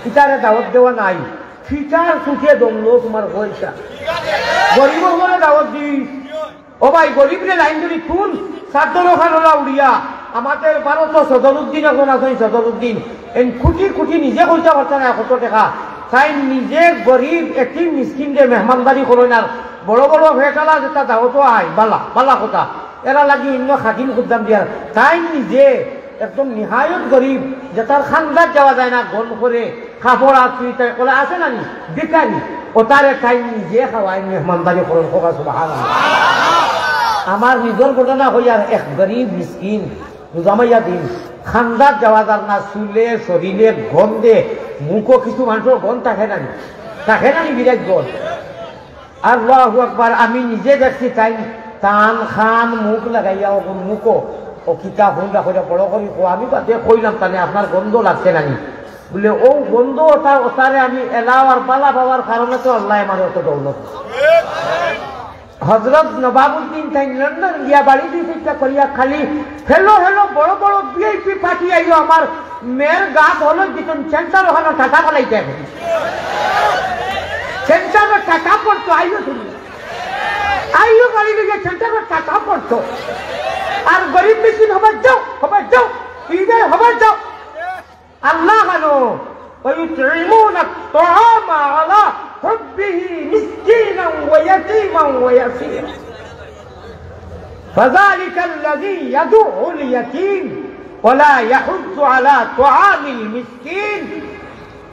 ইতারে দাওয়াত দেওয়া নাই, ফিটার চুকে দমলো তোমার পয়সা। গরিব হলে দাওয়াত দি, ও ভাই, গরিবরে লাইন ধরি তুল, চাদর ওখান ওলা উড়িয়া। আমাদের ভারত সদরুদ্দিন এখন আছেন, সদরুদ্দিন। এন কোটি কোটি নিজে কইতা পারতা না কত টেকা। তাইন নিজে গরিব, এতিম, মিসকিনরে মেহমানদারি করইন আর বড় বড় ফেটালা যেটা দাওয়াতও আয়, বালা, বালা কথা। এরা লাগি অন্য খাদিম খুদ্দাম দিয়ার। তাইন নিজে একদম নিহায়ত গরিব, যেটার খান্দাত যাওয়া যায় না, গন করে, কাপড় আর চুইটাই কলে আছে না নি? ভিখারি। ও তারে তাইন নিজে খাওয়াইন, মেহমানদারি করইন, কওকা সুবহানাল্লাহ। আমার নিজর ঘটনা কইয়ার, এক গরিব মিসকিন, রোজা মাইয়া দিন, খান্দাত যাওয়া যার না, চুলে, শরীরে, গন্ধে, মুখো কিছু মানষর গন্ধ থাকে না নি? থাকে না নি বিরাট গন্ধ? আল্লাহু আকবার, আমি নিজে দেখছি তাইন তান খান মুখ লাগাইয়া অগুর মুখো, ও কিতা হুনরা কইরা বড় করি কও, আমি বাদে কইলাম তানে আপনার গন্ধ লাগছে নানি? বুলে, ও গন্ধ ওটা, ওটারে আমি এলাও আর বালা পাওয়ার কারণে তো আল্লায় আমারে অত দৌলত। হজরত নবাবউদ্দিন তাইন লন্ডন গিয়া বাড়ি দুই চাইরটা করিয়া খালি hello hello বড় বড় ভিআইপি পার্টি আইও আমার মেয়ের গাত হলো দিতন সেন্টার ওখানে টাটা ফালাইতে এখন। সেন্টারো টাটা পড়তো, আইও তুমি। আইও গাড়ি লইয়া সেন্টারো টাটা পড়তো। আর গরিব মিসকিন হবার যাও, হবার যাও, ইদের হবার যাও। আল্লাহ জানো, ويطعمون الطعام على حبه مسكينا ويتيما ويسيرا. فذلك الذي يدع اليتيم ولا يحض على طعام المسكين.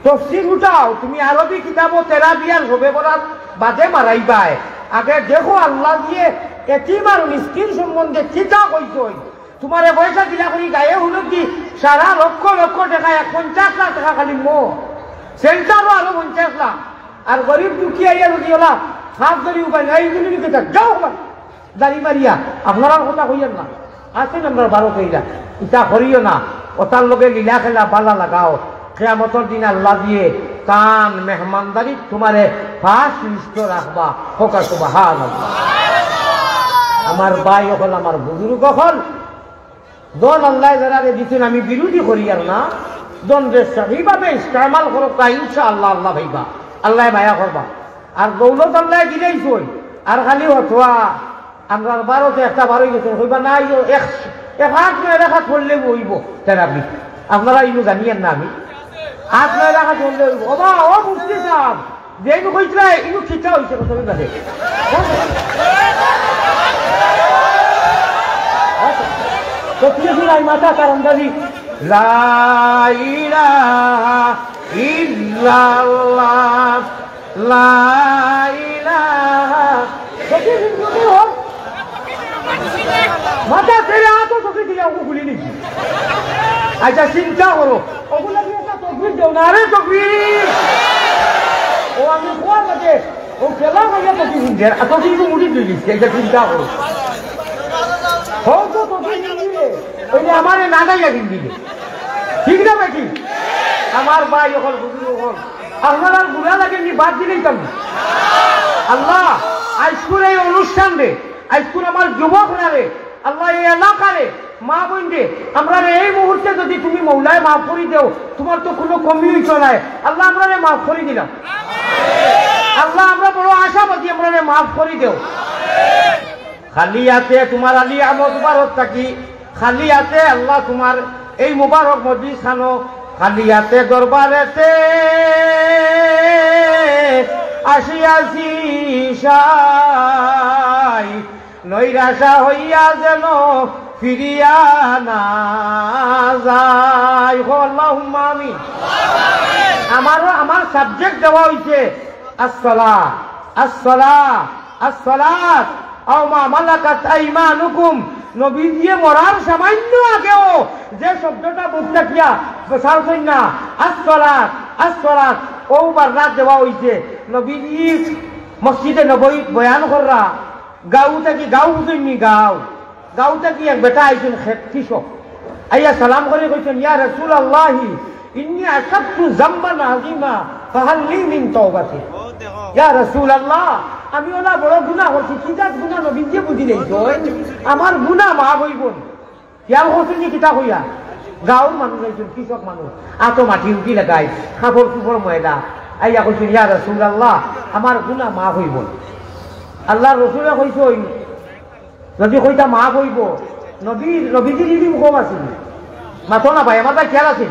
তফসির উঠাও, তুমি আরবি কিতাবো তেরাবিয়ান হবে বলার বাদে মারাইবায়। আগে দেখো আল্লাহ দিয়ে এতিম আর মিসকিন সম্বন্ধে কিতা কইছইন। তোমারে পয়সা দিলা করি গায়ে হলুদ দি সারা লক্ষ লক্ষ টাকা, এক পঞ্চাশ লাখ টাকা খালি মো সেন্টারও আরো পঞ্চাশ লাখ। আর গরিব দুঃখী আইয়া যদি ওলা হাত ধরি উপায় নাই, এই দিন যাও আমার দাড়ি মারিয়া, আপনারার কথা কইয়েন না। আছেন আমরার ভারত এইরা, ইতা করিও না। ওটার লগে লীলা খেলা বালা লাগাও। কিয়ামতর দিন আল্লাহ দিয়ে তান মেহমানদারি তোমারে ফার্স্ট লিস্টো রাখবা। হোকা সুবহানাল্লাহ। আমার ভাই অকল, আমার বুজুর্গ অকল, ধন আল্লায় যারারে দিছইন, আমি বিরোধী করিয়ার না। ধনরে সহিভাবে ইস্তেমাল করউক্কা, ইনশাআল্লাহ আল্লাহ পাইবা, আল্লায় মায়া করবা। আর দৌলত আল্লায় দিলাইছইন, আর খালি হতোয়া, আমরার ভারতে একটা বার অইগেছে, কইবা না, ইয়ো এক, এক আট নয় রাকাত পড়লে অইবো তেরাবি। আপনারা ইনো জানিয়েন না আমি। আট নয় রাকাত পড়লে অইবো। ওবা, ও মুফতি সাব, যেইন কইছলা, ইনো কিতা অইছে, কথা বলবা রে। তো কি শুনাই মাথা তার আন্দাজি? লা ইলাহা ইল্লাল্লাহ, লা ইলাহা। দেখি, দেখি, দেখি, হোক। মাথা ছেড়ে আতো তোকে দিয়ে ওকে গুলি নিছি। আচ্ছা, চিন্তা করো। ওগুলা দিয়ে একটা তকবির দেও না রে, তকবির। ও আমি কোয়া লাগে। ও খেলা খাইয়া তকবির শুনছে। আর তকবির তো মুড়ি দিয়ে দিচ্ছে। এটা চিন্তা করো। হোক তো তকবির দিলে। ওই যে আমারে না গাইয়া দিন দিলে। ঠিক না বেটি? আমার ভাই অকল, বুজুর্গ অকল, আপনারার গুণা লাগে নি, বাদ দিলেই তো আমি। আল্লাহ, আইজকুর এই অনুষ্ঠান রে, আইজকুর আমার যুবকরা রে, আল্লাহ, এই এলাকারে, মা বোন রে, আমরারে এই মুহূর্তে যদি তুমি মৌলায় মাফ করি দেও, তোমার তো কোনো কমি অইতো নায়। আল্লাহ, আমরারে মাফ করি দিলাম। আল্লাহ, আমরা বড় আশাবাদী, আমরারে মাফ করি দেও। খালি আতে তোমার আলী আহমদ মুবারক থাকি, খালি আতে আল্লাহ তোমার এই মুবারক মজলিস খানো, খালি আতে দরবারেতে আসিয়াছি সাই, নৈরাশা হইয়া যেন ফিরিয়া না যাই। হো আল্লাহুম্মা আমিন। আমারও, আমার সাবজেক্ট দেওয়া অইছে আসসালা, আসসালা, আসসালাত, আও মা মালাকাত আইমানুকুম। নবীজিয়ে মরার সামান্য আগেও যে শব্দটা মুখ থাকিয়া ছাড়ছইন না, আসসালাত, আসসালাত, ও বাররা দেওয়া অইছে। নবীজি মসজিদে নববীত বয়ান কররা, গাঁও থাকি, গাঁও বুঝইননি, গাঁও, গাঁও থাকি এক বেটা আইছইন, খেত কৃষক। আইয়া সালাম করি কইছইন, ইয়া রাসূলুল্লাহি, ইন্নী আসাবতু যামবান আযীমা, ফাহাল লি মিন তাওবাতিন। ইয়া রাসূলুল্লাহ, আমি অলা বড় গুনা করছি, কি জাত গুনা নবীজিয়ে বুঝি লাইছইন, আমার গুনা মাফ অইবো নি? খেয়াল করছইননি কিতা কইয়া? গাঁওর মানুষ আইছইন, কৃষক মানুষ, আতো মাটি উটি লাগাই, কাপড় চুপড় ময়লা। আইয়া কইছইন, ইয়া রাসূলুল্লাহ, আমার গুনা মাফ অইবো নি? আল্লাহর রসুলে কইছইন, যদি কইতা মাফ অইবো, নবীর, নবীজির ইলিম কম আছিল। মাতো না ভাই, আমার ভাই খেয়াল আছিল।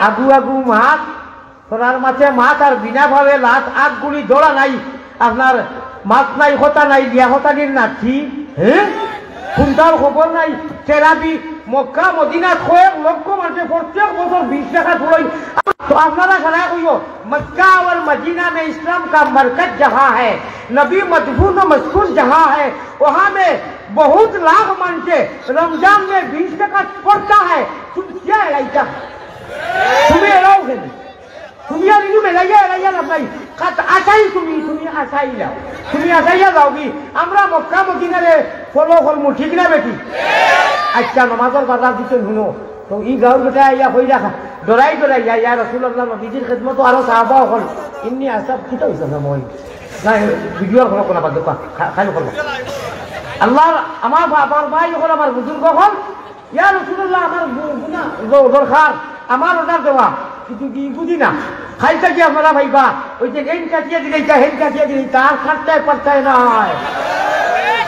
আগু আগু মাত, তোরার মাঝে মাত আর বিনা ভাবে লাত, আগ গুলি দৌড়া নাই। আপনার মাত নাই, কথা নাই, লিয়াকত আলীর নাতি, হ্যাঁ? কুন্তার খবর নাই। তেরাবি, মক্কা মদিনাত কয়েক লক্ষ মানুষে প্রত্যেক বছর বিশ টাকা তুলইন। তো আপনারা সারা কইও, مکہ اور مدینہ میں اسلام کا مرکز جہاں ہے، نبی مدفون و مسکون جہاں ہے، وہاں میں بہت لاکھ منچے رمضان میں بیس زکوٰۃ پڑتا ہے، تم کیا اڑائیتا؟ تمہیں اڑاؤ گے نہیں۔ تمہیں ابھی میں لگا اڑایا نہ بھائی، قد عسى এই তুমি, তুমি আছাইলাও, তুমি আছাইয়া যাওগি। আমরা মক্কা মদিনারে follow করমু, ঠিক না বেটি? আচ্ছা, নমাজর বাজার দিতে হুনো, তো ই গাউর বেটায় আইয়া কইরা, ডরাই ডরাই, ইয়া, ইয়া রাসূলুল্লাহ, নবীজির খেদমতো আরো সাহাবা অকল, ইন্নি আসাব, কিতা অইছে না মই? না, ভিডিও আর কোনো, কোনো বাদ দেবা, খা-, খালি করবা। আল্লাহর, আমার বা-, আমার ভাই অকল, আমার বুজুর্গ অকল, ইয়া রাসূলুল্লাহ, আমার গু-, গুনা, দ-, দরকার, আমার order দেওয়া, কিন্তু কি বুঝি না। খাইতে কি আপনারা ভাইবা, ওই যে হেন কাটিয়ে দিলে, ইটা হেন কাটিয়ে দিলে, ইটা আর কাটতে পারতে নাই।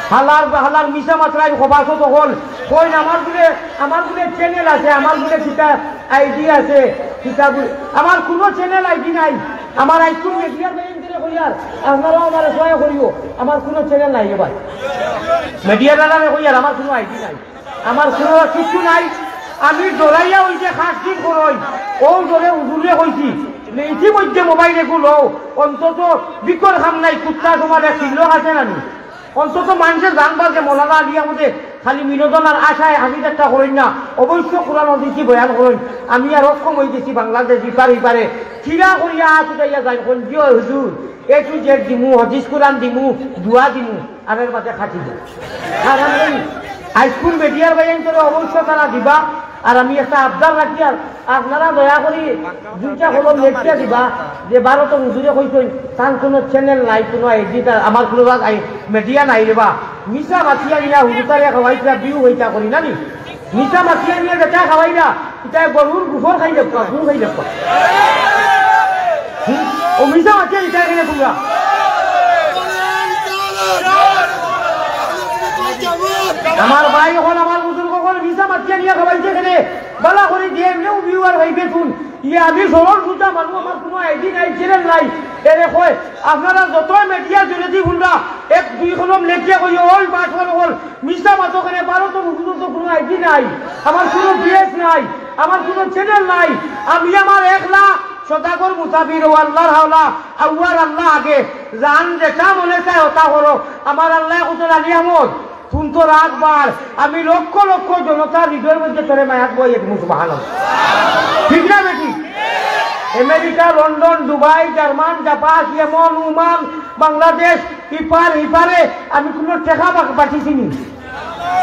হালার, হালার মিছা মাতরায় খবাসো তখন, কইন আমার বুলে, আমার বুলে channel আছে, আমার বুলে কিতা ID আছে, কিতা বুলে, আমার কোনো channel ID নাই। আমার আইকুন মিডিয়ার বাইন ধরে কইয়ার, আপনারাও আমার সহায় করিও, আমার কোনো channel নাই রে ভাই। মিডিয়ার দালালে কইয়ার, আমার কোনো ID নাই। আমার কোনো কিচ্ছু নাই। আমি ডরাইয়া ওই যে খাস দিন করই, ও ডরে হুজুরে কইছি, ইতিমধ্যে মোবাইল এগু লও, অন্তত বিকর খাম নাই, কুত্তা তোমার এক চিল্ল আছে না নি? অন্তত মানুষে জানবা যে মৌলানা আলী আহমদে খালি বিনোদন আর আশায় হাসি ঠাট্টা করইন না, অবশ্য কোরআন হাদিসি বয়ান করইন। আমি আর অক্ষম হয়ে গেছি বাংলাদেশ ইপার ইপারে, কিরা করিয়া আত উঠাইয়া যাই, কোন জিও হুজুর, A to Z দিমু, হাদিস কোরআন দিমু, দোয়া দিমু। আর এর বাদে খাটি দেয়। আর আমি আইসকুল মিডিয়ার বাইন ধরে অবশ্য তারা দিবা। আর আমি একটা আবদার রাখি, আর আপনারা দয়া করি দুইটা কলম লেখিয়া দিবা যে ভারতর হুজুরে কইছইন তার কোনো channel নাই, কোনো ID, তার আমার কোনো বাদ আই-, মিডিয়া নাই রে বা। মিছা মাতিয়া নিয়া হুজুর তারে খাওয়াইতা, view হইতা করি না নি? মিছা মাতিয়া নিয়া যেটা খাওয়াইরা, ইটা গরুর গোবর খাই দেখবা, গরু খাই দেখবা। হুম? ও মিছা মাতিয়া ইটা এখানে তোমরা। আমার ভাই অকল, আমার বুজুর্গ অকল মিছা মাতিয়া নিয়া খাওয়াইছে এখানে। বালা করি দিয়ে এমনিও viewer হইবে শুন। ইয়ে আমি সরল সুজা মানুষ, আমার কোনো ID নাই, channel নাই। এরে কয়, আপনারা যত মিডিয়া জুড়ে দি হুনরা, এক দুই কলম লেখিয়া কইও, ওই বাটওয়ার অকল, মিছা মাতো কেনে, ভারতর হুজুরর তো কোনো ID নাই, আমার কোনো page নাই, আমার কোনো channel নাই। আমি আমার একলা সদাগর মুসাফির, ও আল্লাহর হাওলা, আউয়ার আল্লাহ আগে, জান যেটা মনে চায় ওটা করো। আমার আল্লাহ কইছইন আলী আহমদ, তুই তো রাত বার, আমি লক্ষ লক্ষ জনতার হৃদয়ের মধ্যে তোরে মায়াত বইয়া দিমু, সুবহানাল্লাহ। ঠিক না বেটি? America, London, Dubai, German, Japan, ইয়েমন, ওমান, বাংলাদেশ, ইপার, ইপারে আমি কোনো টেকা পা-, পাঠিয়েছি নি।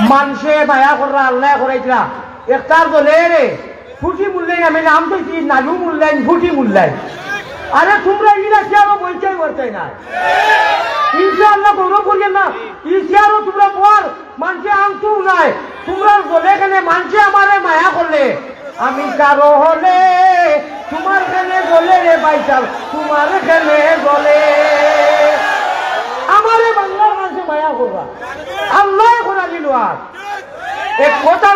মানষে মায়া কররা, আল্লাহ করাইতরা। একটার দলে রে, ফুটি মূল্যায়ন, আমি নাম কইছি নালু মূল্যায়ন, ফুটি মূল্যায়ন। আরে তোমরা ইরা কি আরো বইতেই পারতে না? ইনশাআল্লাহ গৌরব করিয়েন না। ই চেয়ারও তোমরা বওয়ার, মানষে আনতেও নাই। তোমরা জ্বলে কেনে, মানষে আমারে মায়া করলে। আমি কারো হলে তোমার কেনে জ্বলে রে ভাইসাব, তোমার কেনে জ্বলে। আমারে বাংলার মানষে মায়া করবা। আল্লাহ করা দিল আর। এক কথা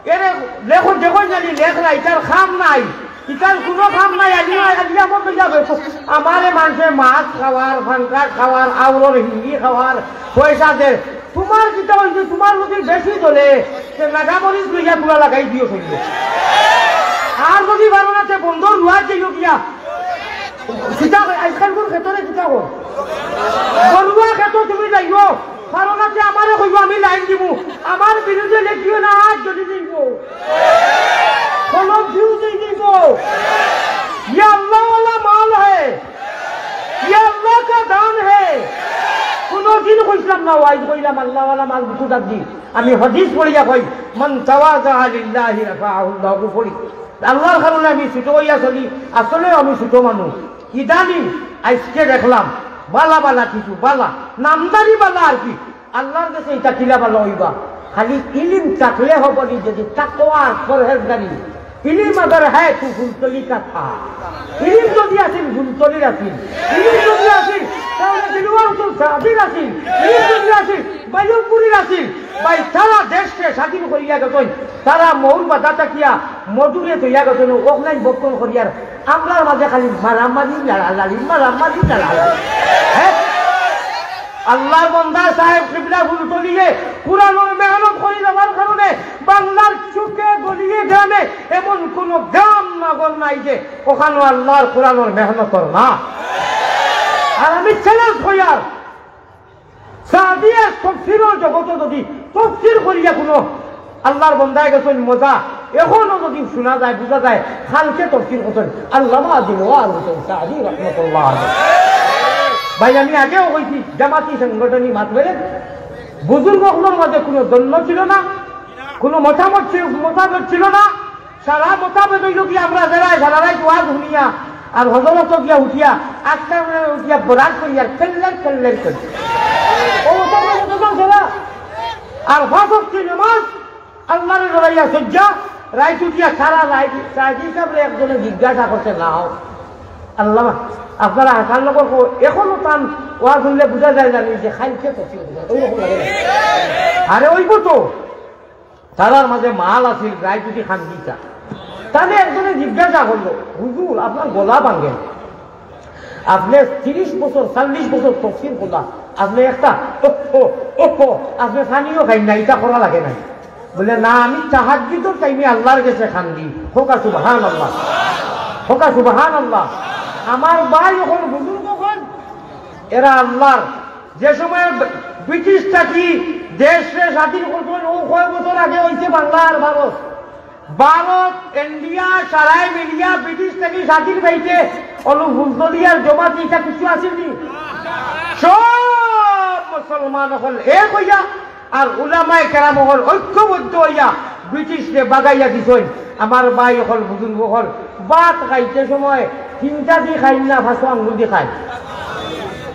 এরে লেখো, দেখো জানি লেখরা, ইতার কাম নাই, ইতার কোনো কাম নাই। আলিয়া, আলিয়া মত যাবে। আমারে মানষে মাছ খাওয়ার, ফাঙ্কাস খাওয়ার, আউরর হিন্দি খাওয়ার, পয়সা দে। তোমার কিতা হইছে? তোমার যদি বেশি চলে, তে নাগামরিচ লইয়া পুরা লাগাই দিও চলবে। আর যদি বারো রাতে বন্দর রুয়া যাইও গিয়া, কিতা কয়, আজকাল কোন খেতরে কিতা কয়? বরুয়া খেতো তুমি যাইও, কারণ আছে আমারে কইবো, আমি লাইন দিমু। আমার বিরুদ্ধে লেখিও না, আজ যদি দিব। কলম ফিউজ হয়ে দিব। ইয়া আল্লাহ ওয়ালা মাল হে, ইয়া আল্লাহ কা দান হে। কোনোদিন কইছিলাম না, ওয়াইজ কইলাম আল্লাহ ওয়ালা মাল বুঝু দাদি। আমি হাদিস পড়িয়া কই, মান তাওয়াজা লিল্লাহি রাফাআহুল্লাহু, পড়ি। আল্লাহর কারণে আমি ছোট হইয়া চলি, আসলে আমি ছোট মানুষ। ইদানিং আজকে দেখলাম বালা বালা কিছু বালা, নামদারি বালা আর কি। আল্লাহর কাছে এটা কিলা বালা হইবা? খালি ইলিম থাকলে হবো নি, যদি তাকওয়া আর পরহেজগারি। ইলিম আগার হ্যায় তো ফুলতলি কা থা। ইলিম যদি আছিল ফুলতলির আছিল, ইলিম যদি আছিল তাহলে দিলওয়ার হোসেন সাহাবীর আছিল, ইলিম যদি আছিল বাইলপুরীর আছিল। ভাই, তারা দেশকে স্বাধীন করিয়া গেছইন, তারা মৌলবাদা থাকিয়া মধুরে তৈয়া গেছইন, অখলাইন বক্ষণ করিয়ার আমরার মাঝে খালি মারামারি, লাড়ালাড়ি, মারামারি, লাড়ালাড়ি। হ্যাঁ? আল্লাহর বন্দা সাহেব কিবলা ফুলতলিয়ে কোরআনর মেহনত করি যাওয়ার কারণে বাংলার চুকে গলিয়ে গ্রামে এমন কোন গ্রাম নগর নাই যে ওখানে আল্লাহর কোরআনর মেহনতর না। আর আমি চ্যালেঞ্জ করিয়ার, সাদিয়া তফসিরর জগতে যদি তফসির করিয়া কোনো আল্লাহর বন্দায় গেছইন মজা, এখনো যদি শোনা যায়, বুঝা যায়, কালকে তফসির করছইন আল্লামা দিলওয়ার হোসেন সাদি রহমতুল্লাহ আলাইহি। ভাই, আমি আগেও কইছি, জামাতি সাংগঠনিক মাতলে বুজুর্গ অকলর মাঝে কুনু দ্বন্দ্ব ছিল না, কুনু মতামত ছিল, মতভেদ ছিল না। সারা মতভেদ অইলো কি, আমরা যারা সারা রাইত ওয়াজ হুনিয়া আর হজরত গিয়া উঠিয়া আস্তে উঠিয়া বরাত করি আর খেললেন খেললেন করি। ও মতভেদ ছিল না। আর পাঁচ ওয়াক্ত নামাজ আল্লাহরে ডরাইয়া সজ্জা, রাইত উঠিয়া সারা রাইত সাইদি সাহেবরে একজনে জিজ্ঞাসা করছে, "লাও, আল্লাহ, আপনারা হাসান নগর কো-, এখনো তান ওয়াজ হুনলে বুঝা যায় না যে খাইছে তো কি বুঝা, ওই রকম লাগে না?" আরে ওইব তো, তারার মাঝে মাল আছিল, রাইত উঠি খান দিতা। তাহলে একজনে জিজ্ঞাসা করলো, "হুজুর, আপনার গলা ভাঙে না?" আপনে তিরিশ বছর, চল্লিশ বছর তফসির করলা, আপনে একটা ওহ, ওহ, ওহ, আপনে পানিও খাইন না, ইটা করা লাগে নাই। বলে, "না, আমি তাহাজ্জুদর টাইমে আল্লাহর গেছে কান্দি।" কউক্কা সুবহানাল্লাহ, কউক্কা সুবহানাল্লাহ। আমার ভাই অকল বুজুর্গ অকল, এরা আল্লাহর, যে সময় ব্রিটিশ থাকি দেশরে স্বাধীন করছইন, ও কয় বছর আগে অইছে বাংলা আর ভারত। ভারত, ইন্ডিয়া, সারায় মিলিয়া ব্রিটিশ থাকি স্বাধীন পাইতে, অলু ফুলতলিয়ার জমাত ইটা কিছু আছিল নি? সব মুসলমান অকল এক অইয়া আর উলামায়ে কেরাম অকল ঐক্যবদ্ধ অইয়া ব্রিটিশরে বাগাইয়া দিছইন। আমার ভাই অকল, বুজুর্গ অকল, ভাত খাইতে সময় তিনটা দি খাইন না, পাঁচো আঙ্গুল দি খাইন।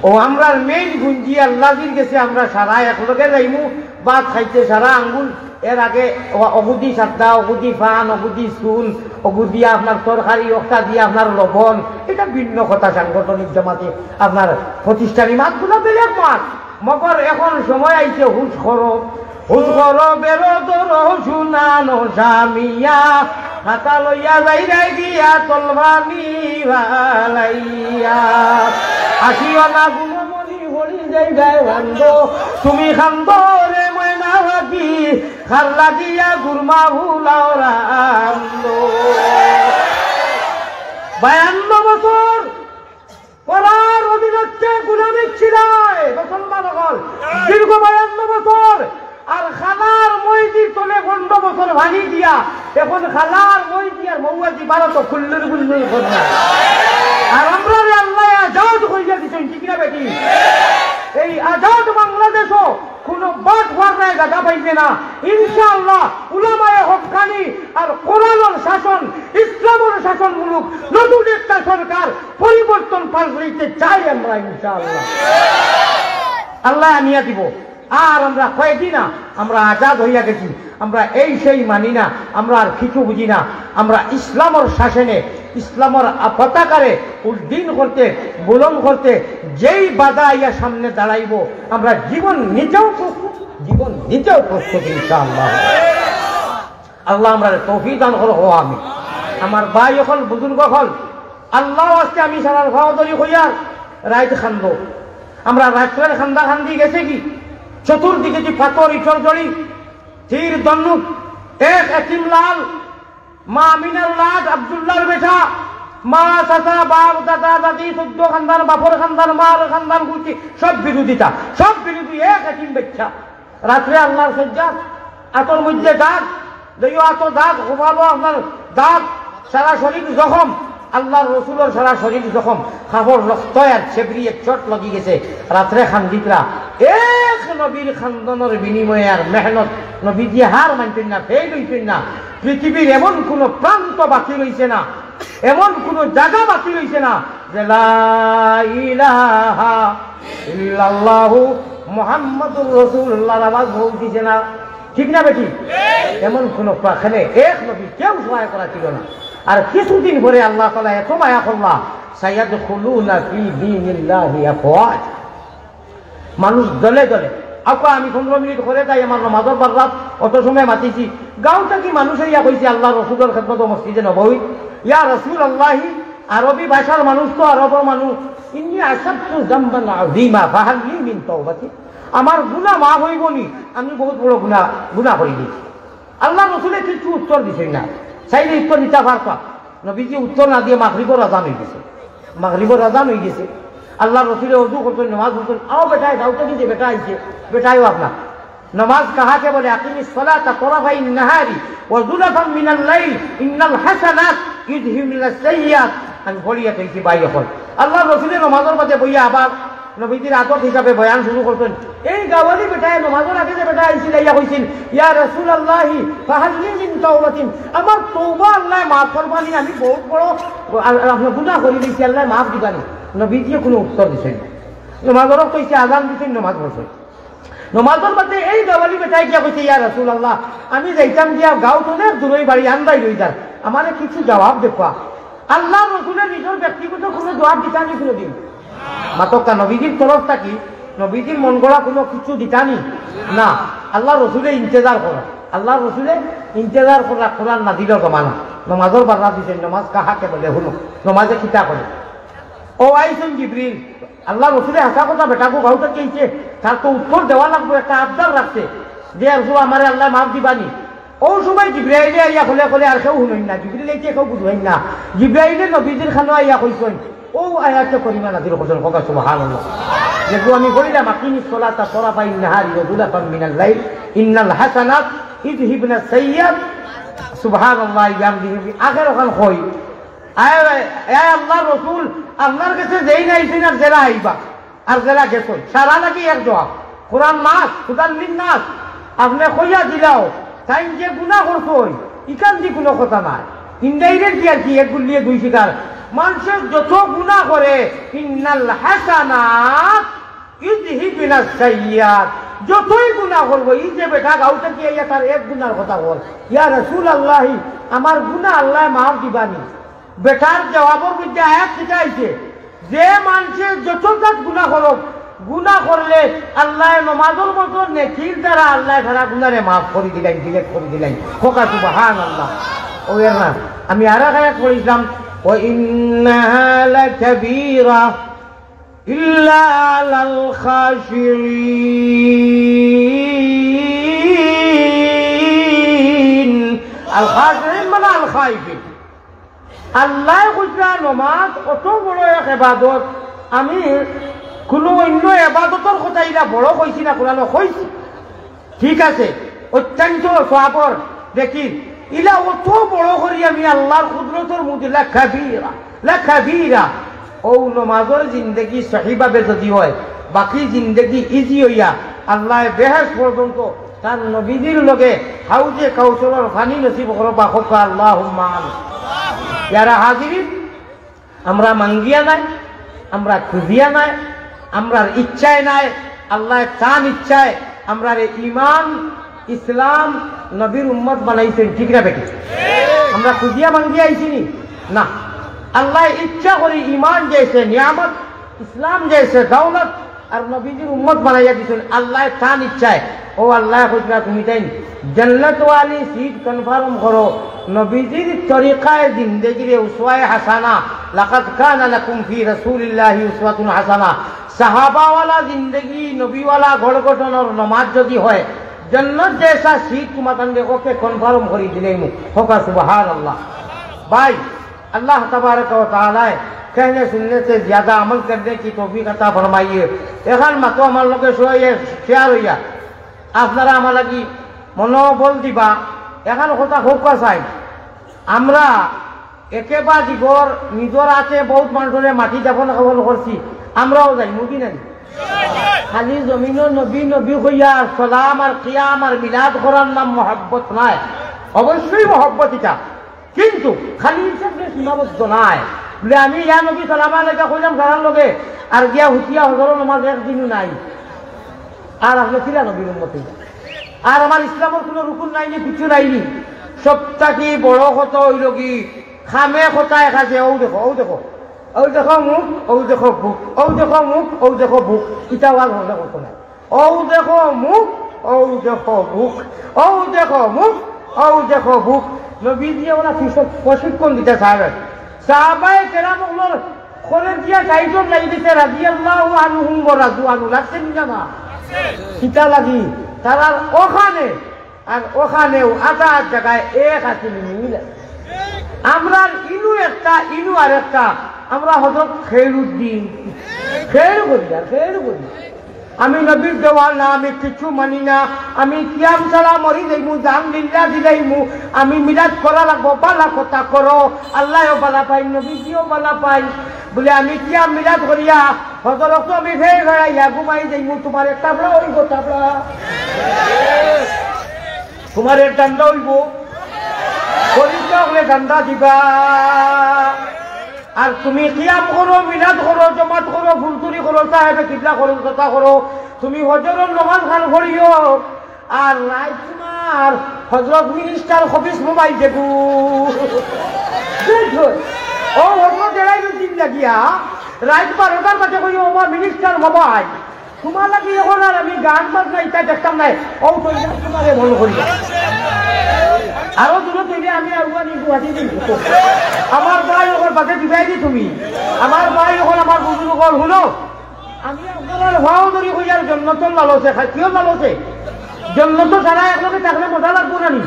ও আমরার মেইন গুঞ্জি আল্লাজির গেছে, আমরা সারা একলগে যাইমু, ভাত খাইতে সারা আঙ্গুল এর আগে অ-, অগুদি সাদ্দা, অগুদি ফান, অগুদি চুন, অগুদি আপনার তরকারি, অকটা দিয়া আপনার লবণ, ইটা ভিন্ন কথা। সাংগঠনিক জমাতে আপনার প্রতিষ্ঠানি মাতগুলা বেলেগ মাত। মগর এখন সময় আইছে হুশ করো, হুশ করো, বেরো ধরো, শুনানো জামিয়া, খাতা লইয়া যাইরায় গিয়া তলবানি বালাইয়া। আসিও না গুণমণি হরি যাইরায় ভান্দ, তুমি খান্দো রে ময়না পাখি, খার লাগিয়া গুরমা ভুলাও রান্দ। বায়ান্ন বছর পরার অধীনত্বে গুলামি ছিলায় মুসলমান অকল, দীর্ঘ বায়ান্ন বছর। আর খালার মইজির তলে পনরো বছর ভাঙি দিয়া, এখন খালার মইজি আর মৌয়াজি ভারতো খুল্লুর গুল্লুর কররা। আর আমরারে আল্লায় আজাদ করিয়া দিছইন, ঠিক না বেটি? এই আজাদ বাংলাদেশো কুনু বাটপাররায় জাগা পাইবে না। ইনশাআল্লাহ, উলামায়ে হক্কানি আর কোরআনর শাসন, ইসলামর শাসনমূলক নতুন একটা সরকার পরিবর্তন পাল্টাইতে চাই আমরা ইনশাআল্লাহ। আল্লায় আনিয়া দিবো। আর আমরা কয়দি না, আমরা আজাদ অইয়া গেছি, আমরা এই সেই মানি না, আমরা আর কিছু বুঝি না। আমরা ইসলামর শাসনে, ইসলামর আ-, পতাকারে উড্ডীন করতে, বুলন্দ করতে যেই বাধা আইয়া সামনে দাঁড়াইবো, আমরা জীবন নিতেও প্রস্তুত, জীবন দিতেও প্রস্তুত ইনশাআল্লাহ। আল্লায় আমরারে তৌফিক দান করো, হো আমি। আমার ভাই অকল, বুজুর্গ অকল, আল্লাহ আজকে আমি সারার ফাও ধরি কইয়ার রাইত খান্দো। আমরা রাত্রের খান্দা খান্দি গেছে কি, চতুর্দিকে যে পাথর, ইটর জড়ি, তীর, ধনুক, এক এতিম লাল, মা আমিনার লাড, আব্দুল্লাহর বেটা, মা, চাচা, বাপ, দাদা, দাদি, চৌদ্দ খান্দান, বাপর খান্দান, মার খান্দান, গুষ্টি, সব বিরোধিতা, সব বিরোধী, এক এতিম বাচ্চা। রাত্রে আল্লাহর সজ্জা, আতর মধ্যে দাগ, দেইও আতো দাগ, ওভালো আপনার দাগ, সারা শরীর জখম, আল্লাহর রসুলর সারা শরীর জখম, কাপড় রক্ত আর ছেবরিয়ে চট লাগি গেছে। রাত্রে খান্দিতরা, এক নবীর খান্দনর বিনিময়ে আর মেহনত, নবীজি হার মানতেন না, ফেল হইতেন না। পৃথিবীর এমন কোনো প্রান্ত বাকি রইছে না, এমন কোনো জায়গা বাকি রইছে না যে লা ইলাহা ইল্লাল্লাহু মুহাম্মাদুর রাসূলুল্লাহর আওয়াজ পৌঁছিছে না। ঠিক না বেটি? এমন কোনো প্রাখানে এক নবী কেউ সহায় করা ছিল না। আর কিছুদিন পরে আল্লাহ তাআলা এত মায়া করলা, সায়াদখুলুনা ফি দীনিল্লাহি আফওয়াজ। মানুষ দলে দলে। আপা, আমি পনেরো মিনিট করে যাই আমার নমাজর বাররাত, অত সময় মাতিছি। গাঁও থাকি মানুষ আইয়া কইছে আল্লাহর রসুলর খেদমত মসজিদে নববী, ইয়া রাসূলুল্লাহি, আরবি ভাষার মানুষ তো আরবর মানুষ, ইন্নী আসাবতু যামবান আযীমা ফাহাল লি মিন তাওবাতি। আমার গুনাহ মাফ হইব নি? আমি বহুত বড় গুনাহ, গুনাহ করি দিছি। আল্লাহর রসুলে কিছু উত্তর দিছেন না, চাইলে উত্তর দিতা পারতা। নবীজি উত্তর না দিয়ে মাগরিবর আজান হয়ে গেছে, মাগরিবর আজান হয়ে গেছে। আল্লাহর রসুলে অজু করতেন, নামাজ পড়তেন, আও বেটায়, দাও তো নিজে বেটা আইছে, বেটায়ও আপনার। নমাজ কাহাকে বলে? আকিমিস সালাতা তরাফাইন নাহারি ওয়া যুলাফাম মিনাল লাইল ইন্নাল হাসানাত ইউযহিবনাস সাইয়্যিআত। আমি পড়িয়া দেখি ভাই অকল, আল্লাহর রসুলে নমাজর মাঝে বইয়া আবার নবীজির আদত হিসাবে বয়ান শুরু করছইন। এই গাওয়ালি বেটায় নমাজর আগে যে বেটা আইছিল, আইয়া কইছিল, "ইয়া রাসূলুল্লাহি, ফাহাল লি মিন তাওবাতিন?" আমার তওবা আল্লায় মাফ করবানি, আমি বহুত বড় আল-, আল-, গুনাহ করি দিছি, আল্লায় মাফ দিবানি। নবীজিয়ে কুনু উত্তর দিছইন না। নমাজর অক্ত অইছে, আজান দিছইন, নমাজ পড়ছইন। নমাজর বাদে এই গাওয়ালি বেটায় গিয়া কইছে, "ইয়া রাসূলুল্লাহ, আমি যাইতাম গিয়া গাঁওত অনেক দূরই বাড়ি, আন্দাই রই যার, আমারে কিছু জবাব দেবা।" আল্লার রসুলে নিজর ব্যক্তিগত কুনু জবাব দিতা নি কুনুদিন? মাতক্কা নবীজির তরফ থাকি নবীজির মন গড়া কুনু কিছু দিতা নি? না। আল্লার রসুলে ইন্তেজার করা, আল্লার রসুলে ইন্তেজার করা, কোরআন নাজিলর জমানা, নমাজর বাররা দিছইন, নমাজ কাহাকে বলে হুনো, নমাজে কিতা করে। ও আইছইন জিবরিল, আল্লার রসুলে হাছা কথা বেটাগু গাঁও থাকি আইছে, তার তো উত্তর দেওয়া লাগবো, একটা আবদার রাখছে যে, "ইয়া রাসূল, আমারে আল্লায় মাফ দিবানি।" অউ সময় জিব্রাইলে আইয়া কলে কলে আর কেউ হুনইন না, জিব্রাইল আইছে কেউ বুঝইন না। জিব্রাইলে নবীজির কানো আইয়া কইছইন, অউ আয়াতে করিমা নাজিল করছইন, কউক্কা সুবহানাল্লাহ। যেগু আমি কইলাম, "আকিমিস সালাতা তারাফাইন নাহারি ওয়া যুলাফাম মিনাল লাইল, ইন্নাল হাসানাত ইউযহিবনাস সাইয়্যাত।" সুবহানাল্লাহ, ইয়াম দিহি আখের অখান কই। আয়, আয়, আয় আল্লার রসুল, আপনার গেছে যেইন আইছইন আর যেরা আইবা। আর যেরা গেছইন, সারা লাগি এক জবাব। কোরআন নাস, হুদাল লিন নাস। আপনে কইয়া দিলাও, তাইন যে গুনা করছইন, ইখান দি কুনু কথা নাই। Indirect আর কি, এক গুল্লিয়ে দুই শিকার। মানষে যত গুনা করে, ইন্নাল হাসানাত ইউযহিবনাস সাইয়্যাত। যতই গুনা করবো, ই যে বেটা গাঁও থাকি আইয়া তার এক গুনার কথা কর, "ইয়া রাসূলুল্লাহি, আমার গুনা আল্লায় মাফ দিবানি।" বেটার জবাবর মধ্যে আয়াত কিতা আইছে, যে মানষে যত জাত গুনা করুক, গুনা করলে আল্লায় নমাজর মতো নেকির দ্বারা আল্লায় তারা গুনারে মাফ করি দিলাইন, delete করি দিলাইন। কউক্কা সুবহানাল্লাহ। অউ এর না, আমি আর এক আয়াত পড়ছিলাম, "ওয়া ইন্নাহা লাকাবীরা ইল্লা আলাল খাশিঈন।" আল খাশিঈন মানে আল খাইফিন। আল্লায় কইছইন, নমাজ অত বড় এক এবাদত, আমি কুনু অইন্য এবাদতর কথা ইলা বড় কইছি না, কোরআনো কইছি। ঠিক আছে, অত্যন্ত সওয়াবর নেকি, ইলা অত বড় করি আমি আল্লার কুদরতর মধ্যে লাকাবীরা, লাকাবীরা। অউ নমাজর জিন্দেগি সহিভাবে যদি অয়, বাকি জিন্দেগি easy অইয়া আল্লায় বেহেশত পর্যন্ত তান নবীজির লগে হাউজে কাউসারর পানি নসিব করবা, কউক্কা আল্লাহুম্মা আমিন। ইয়ারা হাজিরিন, আমরা মাঙ্গিয়া নায়, আমরা খুজিয়া নায়, আমরার ইচ্ছায় নায়, আল্লায় তান ইচ্ছায় আমরারে ইমান, ইসলাম, নবীর উম্মত বানাইছইন, ঠিক না বেঠিক? আমরা খুজিয়া মাঙ্গিয়া আইছি নি? না। আল্লায় ইচ্ছা করি ইমান যেছে নিয়ামত, ইসলাম যেছে দৌলত, আর নবীজির উম্মত বানাইয়া দিছইন আল্লায় তান ইচ্ছায়। অউ আল্লায় কইছলা, "তুমি তাইন জান্নাতওয়ালি seat confirm করো, নবীজির তরিকায় জিন্দেগিরে উসওয়ায়ে হাসানা, লাকাদ কানা লাকুম ফি রাসূলিল্লাহি উসওয়াতুন হাসানা।" সাহাবাওয়ালা জিন্দেগি, নবীওয়ালা ঘর গঠনর নমাজ যদি অয়, জান্নাত যেছা seat তুমাতানরে OK confirm করি দিলাইমু। কউক্কা সুবহানাল্লাহ। ভাই, আল্লাহ তাবারাকা ওয়া তাআলায় কহনে সুননে সে জিয়াদা আমল করনে কি তৌফিক আতা ফরমাইয়ে। এখান মাতো আমার লগে সইয়ে share অইয়া আপনারা আমার লাগি মনোবল দিবা। এখান কথা কউক্কা চাই, আমরা একেবারে জিগর নিজর আতে বউত মানষরে মাটি দাফন কাফন করছি, আমরাও যাইমু কি নায়? খালি জমিনো নবী নবী কইয়া সালাম আর কিয়াম আর মিলাদ করার নাম মহব্বত নায়, অবশ্যই মহব্বত ইটা। কিন্তু খালি হিসাবে সীমাবদ্ধ নায়। বুলে, আমি ইয়া নবী সালাম আলাইকা কইলাম সারার লগে, আর গিয়া হুতিয়া হজরর নমাজ একদিনও নাই। আর আপনে কিলা নবীর উম্মত অইলা? আর আমার ইসলামর কুনু রুকুন নাইনি, কিচ্ছু নাইনি। সব থাকি বড় কথা অইলো কি, খামে কথায় কাজে, অউ দেখো, অউ দেখো, অউ দেখো মুখ, অউ দেখো বুক, অউ দেখো মুখ, অউ দেখো বুক, ইটা আর হজে করতো না। অউ দেখো মুখ, অউ দেখো বুক, অউ দেখো মুখ, অউ দেখো বুক। নবীজিয়ে ওরা প্রশিক্ষণ দিতা চাইরা। সাহাবায়ে কেরাম অকলর খরে দিয়া গাইডর লাগি দিছে, রাদিয়াল্লাহু আনহুম ওয়া রাদু আনহু। লাগছে নি না? কিতা লাগি? তারার অখানে আর অখানেও আধা আধ জাগায় এক আছিল মিল। আমরার ইনু একটা, ইনু আরেকটা। আমরা হজরত খেইরুদ্দিন। খেইর করি আর খেইর করি। আমি নবীর দেওয়ানা, আমি কিচ্ছু মানি না। আমি কিয়াম ছাড়া মরি যাইমু, জান লিল্লা দিলাইমু। আমি মিলাদ করা লাগবো, বালা কথা করো। আল্লায়ও বালা পাইন, নবীজিও বালা পাইন। বুলে, আমি কিয়াম মিলাদ করিয়া হজরত তো আমি ফের ফেরাইয়া ঘুমাই যাইমু, তোমার একটা বড় অইব, তাবড়া। তোমার এক ডান্ডা অইব, পরীক্ষা হলে ডান্ডা দিবা। আর তুমি কিয়াম করো, মিলাদ করো, জমাত করো, ফুলতুরি করো, সাহেবে কিবলা করো, কথা করো, তুমি হজরর নমাজ খান পড়িও। আর রাইত তোমার হজরত মিনিস্টার খবিস মোবাইল দেখু। ও হজরত এরাই দিন লাগিয়া রাইত বারোটার বাজে কই, "ও বা মিনিস্টার মোবাইল।" তোমার লাগি এখন আর আমি গান বাজনা ইতা দেখতাম নাই। ও তো ইয়া তোমারে মন করি। আরো দূরে তৈলে আমি আগুয়ানি গুয়াহাটি দিন। আমার ভাই ওখান বাজে দিবাই দি তুমি। আমার ভাই ওখান আমার বুজুর্গ অকল, হুনো। আমি আপনারার ভাও ধরি কইয়ার জন্নতর লালসে, খাই কিয়র লালসে? জন্নত সারা একলগে থাকলে মজা লাগবো না নি?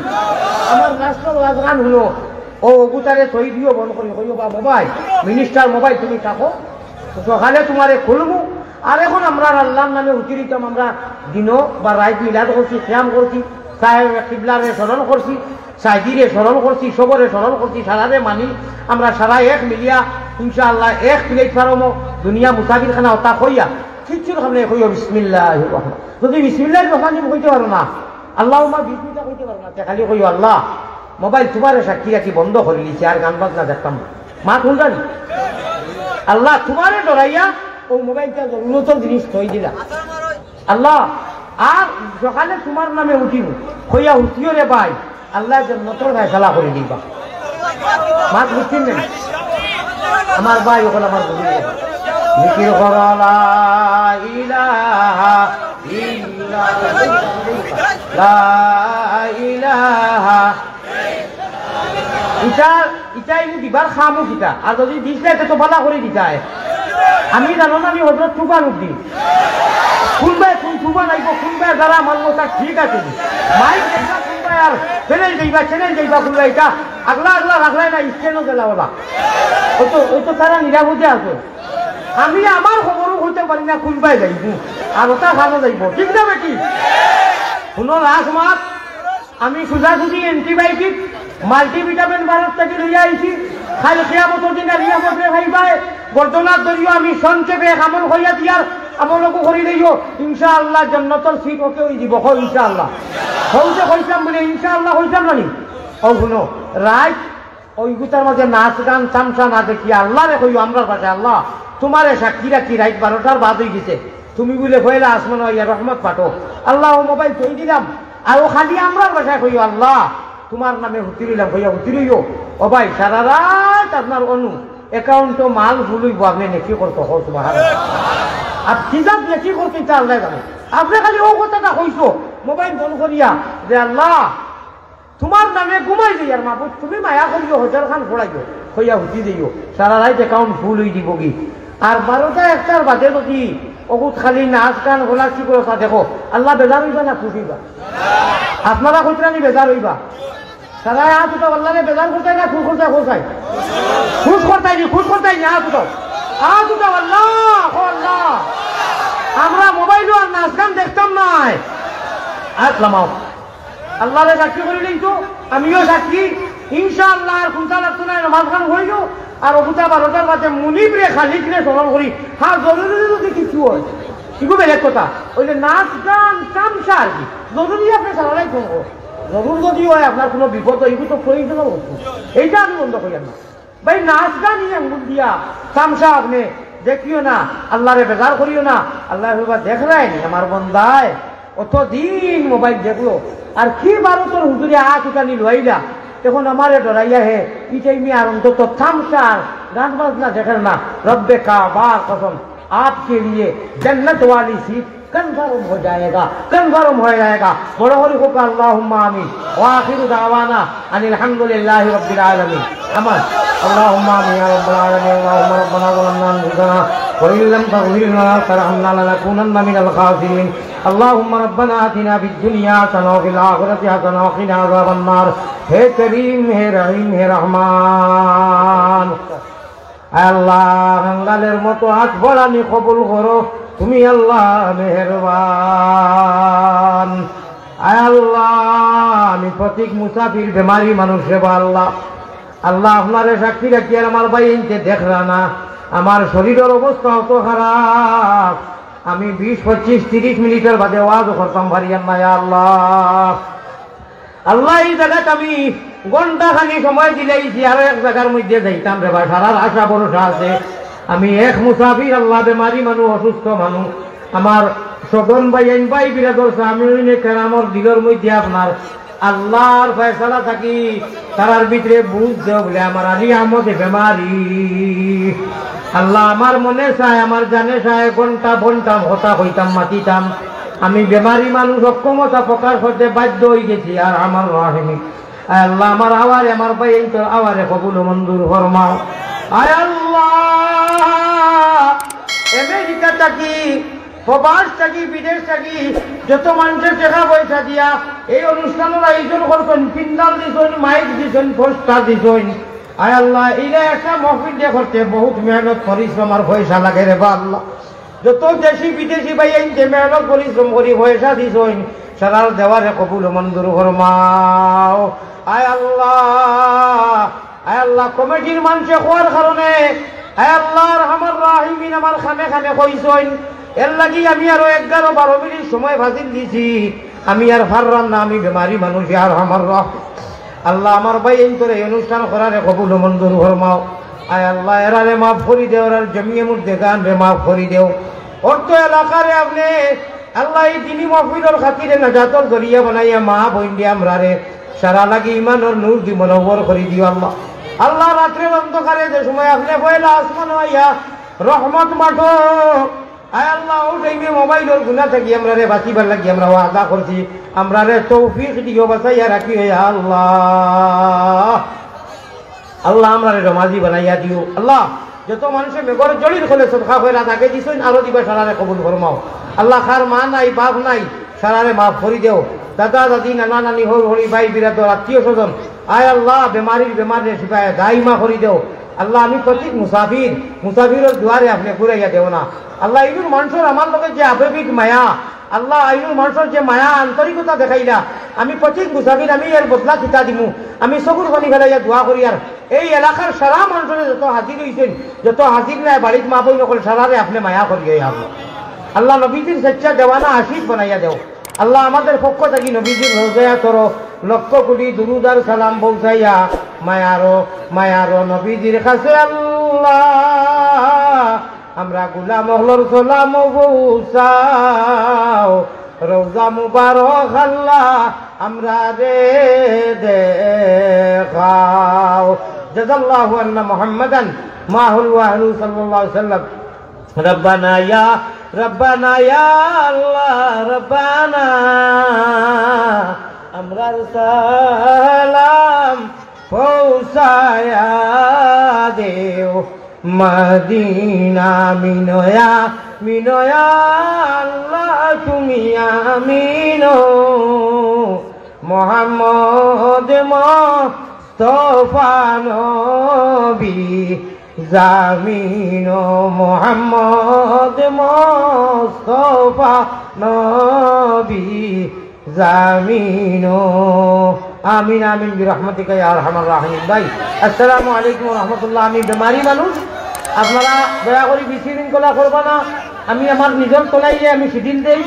আমার রাষ্ট্র ওয়াজ গান হুনো। ও অগুতারে সই দিও বন্ধ করি, কইও, "বা মোবাইল, মিনিস্টার মোবাইল তুমি থাকো, সকালে তোমারে খুলমু।" আর এখন আমরা আল্লাহর নামে উচিরিতাম, আমরা দিনও বা রাইত মিলাদ করছি, কিয়াম করছি, সাহেব কিবলারে স্মরণ করছি, সাইদিরে স্মরণ করছি, সবরে স্মরণ করছি, সারারে মানি। আমরা সারা এক মিলিয়া ইনশাআল্লাহ এক প্লেটফর্মও দুনিয়া মুসাফির খানা ওটা কইয়া কিচ্ছুর সামনে কইও বিসমিল্লাহির রহমান। যদি বিসমিল্লাহির রহমান রহিম কইতে পারো না, আল্লাহুম্মা বিসমিল্লাহ কইতে পারো না, তে খালি কইও, "আল্লাহ, মোবাইল তোমারে সাক্ষী রাখি বন্ধ করি দিছি, আর গান বাজনা দেখতাম না।" মা কোন জানি? আল্লাহ তোমারে ডরাইয়া ও মোবাইলটা জরুরতর জিনিস থই দিলা। আল্লাহ, আর সকালে তোমার নামে উঠিব, কইয়া উঠিও রে ভাই, আল্লাহ জন্নতর ফয়সালা করি দিবা। মাত বুঝছেন না? আমার ভাই ওখানে আমার বুঝি গেছে। জিকির করো লা ইলাহা ইল্লাল্লাহ। লা ইলাহা ইটা, ইটা ইনু দিবার খামও কিতা? আর যদি দিস না, তে তো বালা করি দিতায়। আমি জানো না, আমি হজরত তুফান উদ্দিন। কোনবায় কোন তুফান আইব, কোনবায় যারা আমার মতো ঠিক আছে নি। মাইক দেখবা কোনবায় আর চ্যানেল যাইবা, চ্যানেল যাইবা কোনবায়, ইটা আগলা আগলা রাখলাই না, স্ট্যান্ডও গেলা ওলা। ওই তো, ওই তো তারা নিরাপদে আছে। আমি আমার খবরও কইতে পারি না কোনবায় যাইব, আর ওটা ভালো যাইব, ঠিক না বেটি? শুনো, লাস্ট মাত, আমি সোজাসুজি অ্যান্টিবায়োটিক, মাল্টিভিটামিন ভারত থাকি লইয়া আইছি। কাইল কিয়ামতর দিন আলিয়া বদরে খাইবায়। গর্দনাত ধরিও আমি সংক্ষেপে এক আমল কইয়া দিয়ার আমলকু করি লইও। ইনশাআল্লাহ জন্নতর সিট ওকে অই দিব। কও ইনশাআল্লাহ। হউতে কইতাম বলে ইনশাআল্লাহ কইতাম না নি? ও হুনো, রাইত ওই গুতার মাঝে নাচ গান তামশা না দেখিয়া আল্লাহরে কইও, আমরার পাশে, "আল্লাহ, তোমারে সাক্ষী রাখি রাইত বারোটার বাদ অই গেছে। তুমি বুলে পয়লা আসমান আইয়া রহমত পাঠো। আল্লাহ, ও মোবাইল থই দিলাম।" আর ও খালি আমরার বাসায় কইও, "আল্লাহ, তোমার নামে হুতি রইলাম," কইয়া হুতি রইও। ও ভাই, সারা রাইত আপনার অনু অ্যাকাউন্টো মাল ফুল অইব, আপনে নেকি করতো, কও সুবহানাল্লাহ। আর কি জাত নেকি করতো, ইটা আল্লাহ জানে। আপনে খালি ও কথাটা কইছো, মোবাইল বন্ধ করিয়া, যে, "আল্লাহ, তোমার নামে ঘুমাই যাই আর মাবুদ, তুমি মায়া করিও, হজার খান ফড়াইও," কইয়া হুতি দিও, সারা রাইত অ্যাকাউন্ট ফুল অই দিবগি। আর বারোটা একটার বাদে যদি অগুত খালি নাচ গান গোলা কি করো তা দেখো, আল্লাহ বেজার অইবা না খুশ অইবা? আপনারা কইতরা নি বেজার অইবা? সারা আত উঠাও, আল্লাহরে বেজার করতায় না খুশ করতায়, করতায়? খুশ করতায় নি, খুশ করতায় নি, আত উঠাও। আত উঠাও, আল্লাহ, ও আল্লাহ। আমরা মোবাইলো আর নাচ গান দেখতাম নায়। আত লামাও। আল্লাহরে সাক্ষী করি নেই তো, আমিও সাক্ষী। ইনশাআল্লাহ আর কোনটা লাগতো না, নমাজ খান হইল। আর অবুতা বারোটার বাদে মুনিবরে খালিকরে স্মরণ করি। হ্যাঁ, জরুরি যদি কিছু হয়, এগু বেলেগ কথা। ওই যে নাচ গান তামশা আর কি, জরুরি আপনে সারারাই ফোন করো। জরুর যদি হয় আপনার কোনো বিপদ হয়, এগু তো প্রয়োজন অবস্থা, এইটা আমি বন্ধ করি না। ভাই, নাচ গান ই আঙ্গুল দিয়া তামশা আপনে দেখিও না, আল্লাহরে বেজার করিও না। আল্লাহ কইবা, "দেখরায় নি আমার বন্দায় অতদিন মোবাইল দেখলো, আর কি বারো তোর হুজুরে আত উঠানি লইলা, এখন আমারে ডরাইয়া হে ই টাইমে আর অন্তত তামশা আর গান বাজনা দেখের না।" রব্বে কাবার কসম, আপকে লিয়ে জন্নত ওয়ালি সিট কনফার্ম হো জায়েগা, কনফার্ম হয়ে যায়গা। বড় করি কউক্কা, আল্লাহুম্মা আমিন। ওয়া আখিরু দাওয়ানা আনিল হামদুলিল্লাহি রাব্বিল আলামিন। আমার আল্লাহুম্মা আমিন ইয়া রাব্বাল আলামিন। আল্লাহুম্মা রাব্বানা যালামনা আনফুসানা ওয়া ইল্লাম তাগফির লানা ওয়া তারহামনা লানাকুনান্না মিনাল খাসিরিন। আল্লাহুম্মা রাব্বানা আতিনা ফিদ দুনিয়া হাসানা ওয়া ফিল আখিরাতি হাসানা ওয়া কিনা আযাবান নার। হে করিম, হে রহিম, হে রহমান। আয় আল্লাহ, কাঙ্গালের মতো আত বাড়ানি কবুল করো, তুমি আল্লাহ মেহেরবান। আয় আল্লাহ, আমি প্রতীক মুসাফির বেমারি মানুষ রে বা আল্লাহ। আল্লাহ, আপনারে সাক্ষী রাখি আর আমার ভাইয়াইন্তে দেখরা না, আমার শরীরর অবস্থা অত খারাপ, আমি বিশ, পঁচিশ, তিরিশ মিনিটর বাদে ওয়াজ করতাম পারিয়ার না, ইয়া আল্লাহ। আল্লাহ, ই জাগাত আমি ঘন্টা খানি সময় দিলাইছি, আরো এক জাগার মধ্যে যাইতাম রে বা, সারার আশা ভরসা আছে। আমি এক মুসাফির, আল্লাহ, বেমারি মানুষ, অসুস্থ মানুষ, আমার স্বজন ভাইয়াইন, ভাই বিরাদর, সামনে কেরামর দিলর মধ্যে আপনার আল্লাহর ফয়সালা থাকি, তারার ভিতরে বুঝ দেও বুলে আমার আলী আহমদে বেমারি। আল্লাহ, আমার মনে চায়, আমার জানে চায়, ঘন্টা ঘন্টা কথা কইতাম, মাতিতাম। আমি বেমারি মানুষ, অক্ষমতা প্রকাশ করতে বাধ্য অইগেছি। আর আমার রাহিমি, আয় আল্লাহ, আমার আওয়ারে, আমার ভাইয়াইন্তর আওয়ারে কবুল ও মঞ্জুর ফরমাও। আয় আল্লাহ, আমেরিকা থাকি, প্রবাস থাকি, বিদেশ থাকি যত মানষে টেকা পয়সা দিয়া এই অনুষ্ঠানর আয়োজন করছইন, প্যান্ডেল দিছইন, মাইক দিছইন, পোস্টার দিছইন, আয় আল্লাহ, ইলা একটা মহফিল যে করতে বহুত মেহনত, পরিশ্রম আর পয়সা লাগে রে বা আল্লাহ। যত দেশি বিদেশি ভাইয়াইন যে মেহনত পরিশ্রম করি পয়সা দিছইন, সারার দেওয়ারে কবুল ও মঞ্জুর ফরমাও। আয় আল্লাহ, আয় আল্লাহ, কমিটির মানষে কওয়ার কারণে, আয় আল্লাহ, আর আমার রাহিমিন আমার কানে কানে কইছইন, এর লাগি আমি আরো এগারো বারো মিনিট সময় ফাজিল দিছি। আমি আর পাররাম না, আমি বেমারি মানুষ, আর আমার রাহ-, আল্লাহ, আমার ভাইয়াইন্তরে এই অনুষ্ঠান করারে কবুল ও মঞ্জুর ফরমাও। আয় আল্লাহ, এরারে মাফ করি দেও, এরার জমিয়ে মুর্দেগানরে মাফ করি দেও। অর্থ এলাকারে আপনে আল্লাহ, এই দিনি মহফিলর খাতিরে নাজাতর জরিয়া বানাইয়া মা বইনরে আমরারে সারা লাগি ইমানর নূর দি মনোহর করি দিও আল্লাহ। আল্লাহ, রাত্রের অন্ধকারে যে সময় আপনে পয়লা আসমান আইয়া রহমত মাঠো, আয় আল্লাহ, ও টাইমে মোবাইলর গুনা থাকি আমরারে বাঁচিবার লাগি আমরা ওয়াদা করছি, আমরারে তৌফিক দিও, বাঁচাইয়া রাখিও, ইয়া আল্লাহ। আল্লাহ, আমরারে নমাজি বানাইয়া দিও। আল্লাহ, যত মানষে মেঘর জড়ির খলে সদকা খয়রাত আগে দিছইন, আরো দিবা, সারারে কবুল ফরমাও। আল্লাহ, কার মা নাই, বাপ নাই, সারারে মাফ করি দেও। দাদা, দাদি, নানা, নানি, হউর, হউরি, ভাই, বিরাদর, আত্মীয় স্বজন, আয় আল্লাহ, বেমারির বেমারে শিফায়ে দাইমা করি দেও। আল্লাহ, আমি প্রত্যেক মুসাফির, মুসাফিরর দুয়ারে আপনে ঘুরাইয়া দেও না। আল্লাহ, ইনুর মানষর আমার লগে যে আবেগিক মায়া, আল্লাহ, আইনুর মানষর যে মায়া আন্তরিকতা দেখাইলা, আমি প্রত্যেক মুসাফির, আমি এর বদলা কিতা দিমু? আমি চকুর পানি ফেলাইয়া দোয়া করি, আর এই এলাকার সারা মানষরে যত হাজির অইছইন, যত হাজির নাই বাড়িত মা বইন অকল, সারারে আপনে মায়া করিয়া আল্লাহ। আল্লাহ, নবীজির সচ্চা দেওয়ানা আশিক বানাইয়া দেও। আল্লাহ, আমাদের পক্ষ থাকি নবীজির রোজায় তর লক্ষ কোটি দুরুদ আর সালাম পৌঁছাইয়া মায়ারো, মায়ারো নবীজির কাছে আল্লাহ আমরা গোলাম অকলর সালাম পৌঁছাও, রওজা মুবারক আল্লাহ আমরারে দেখাও। জাযাল্লাহু আন্না মুহাম্মাদান মা হুলু ওয়া আহলু সাল্লাল্লাহু আলাইহি ওয়াসাল্লাম। রব্বানা ইয়া, রব্বানা ইয়া আল্লাহ, রব্বানা আমরার সালাম পৌঁছায়া দেও। মদিনা মিনয়া, মিনয়া আল্লাহ তুমি আমিনো। মোহাম্মদ মোস্তফা নবী জামিনো, মোহাম্মদ মোস্তফা নবী জামিনো। আমিন, আমিন, বিরহমাতিকা ইয়া আরহামার রাহিমিন। ভাই, আসসালামু আলাইকুম ওয়া রাহমাতুল্লাহ। আমি বেমারি মানুষ, আপনারা দয়া করি বেশি দিন কলা করবা না। আমি আমার নিজর তলাইলে আমি শিডিউল দেই।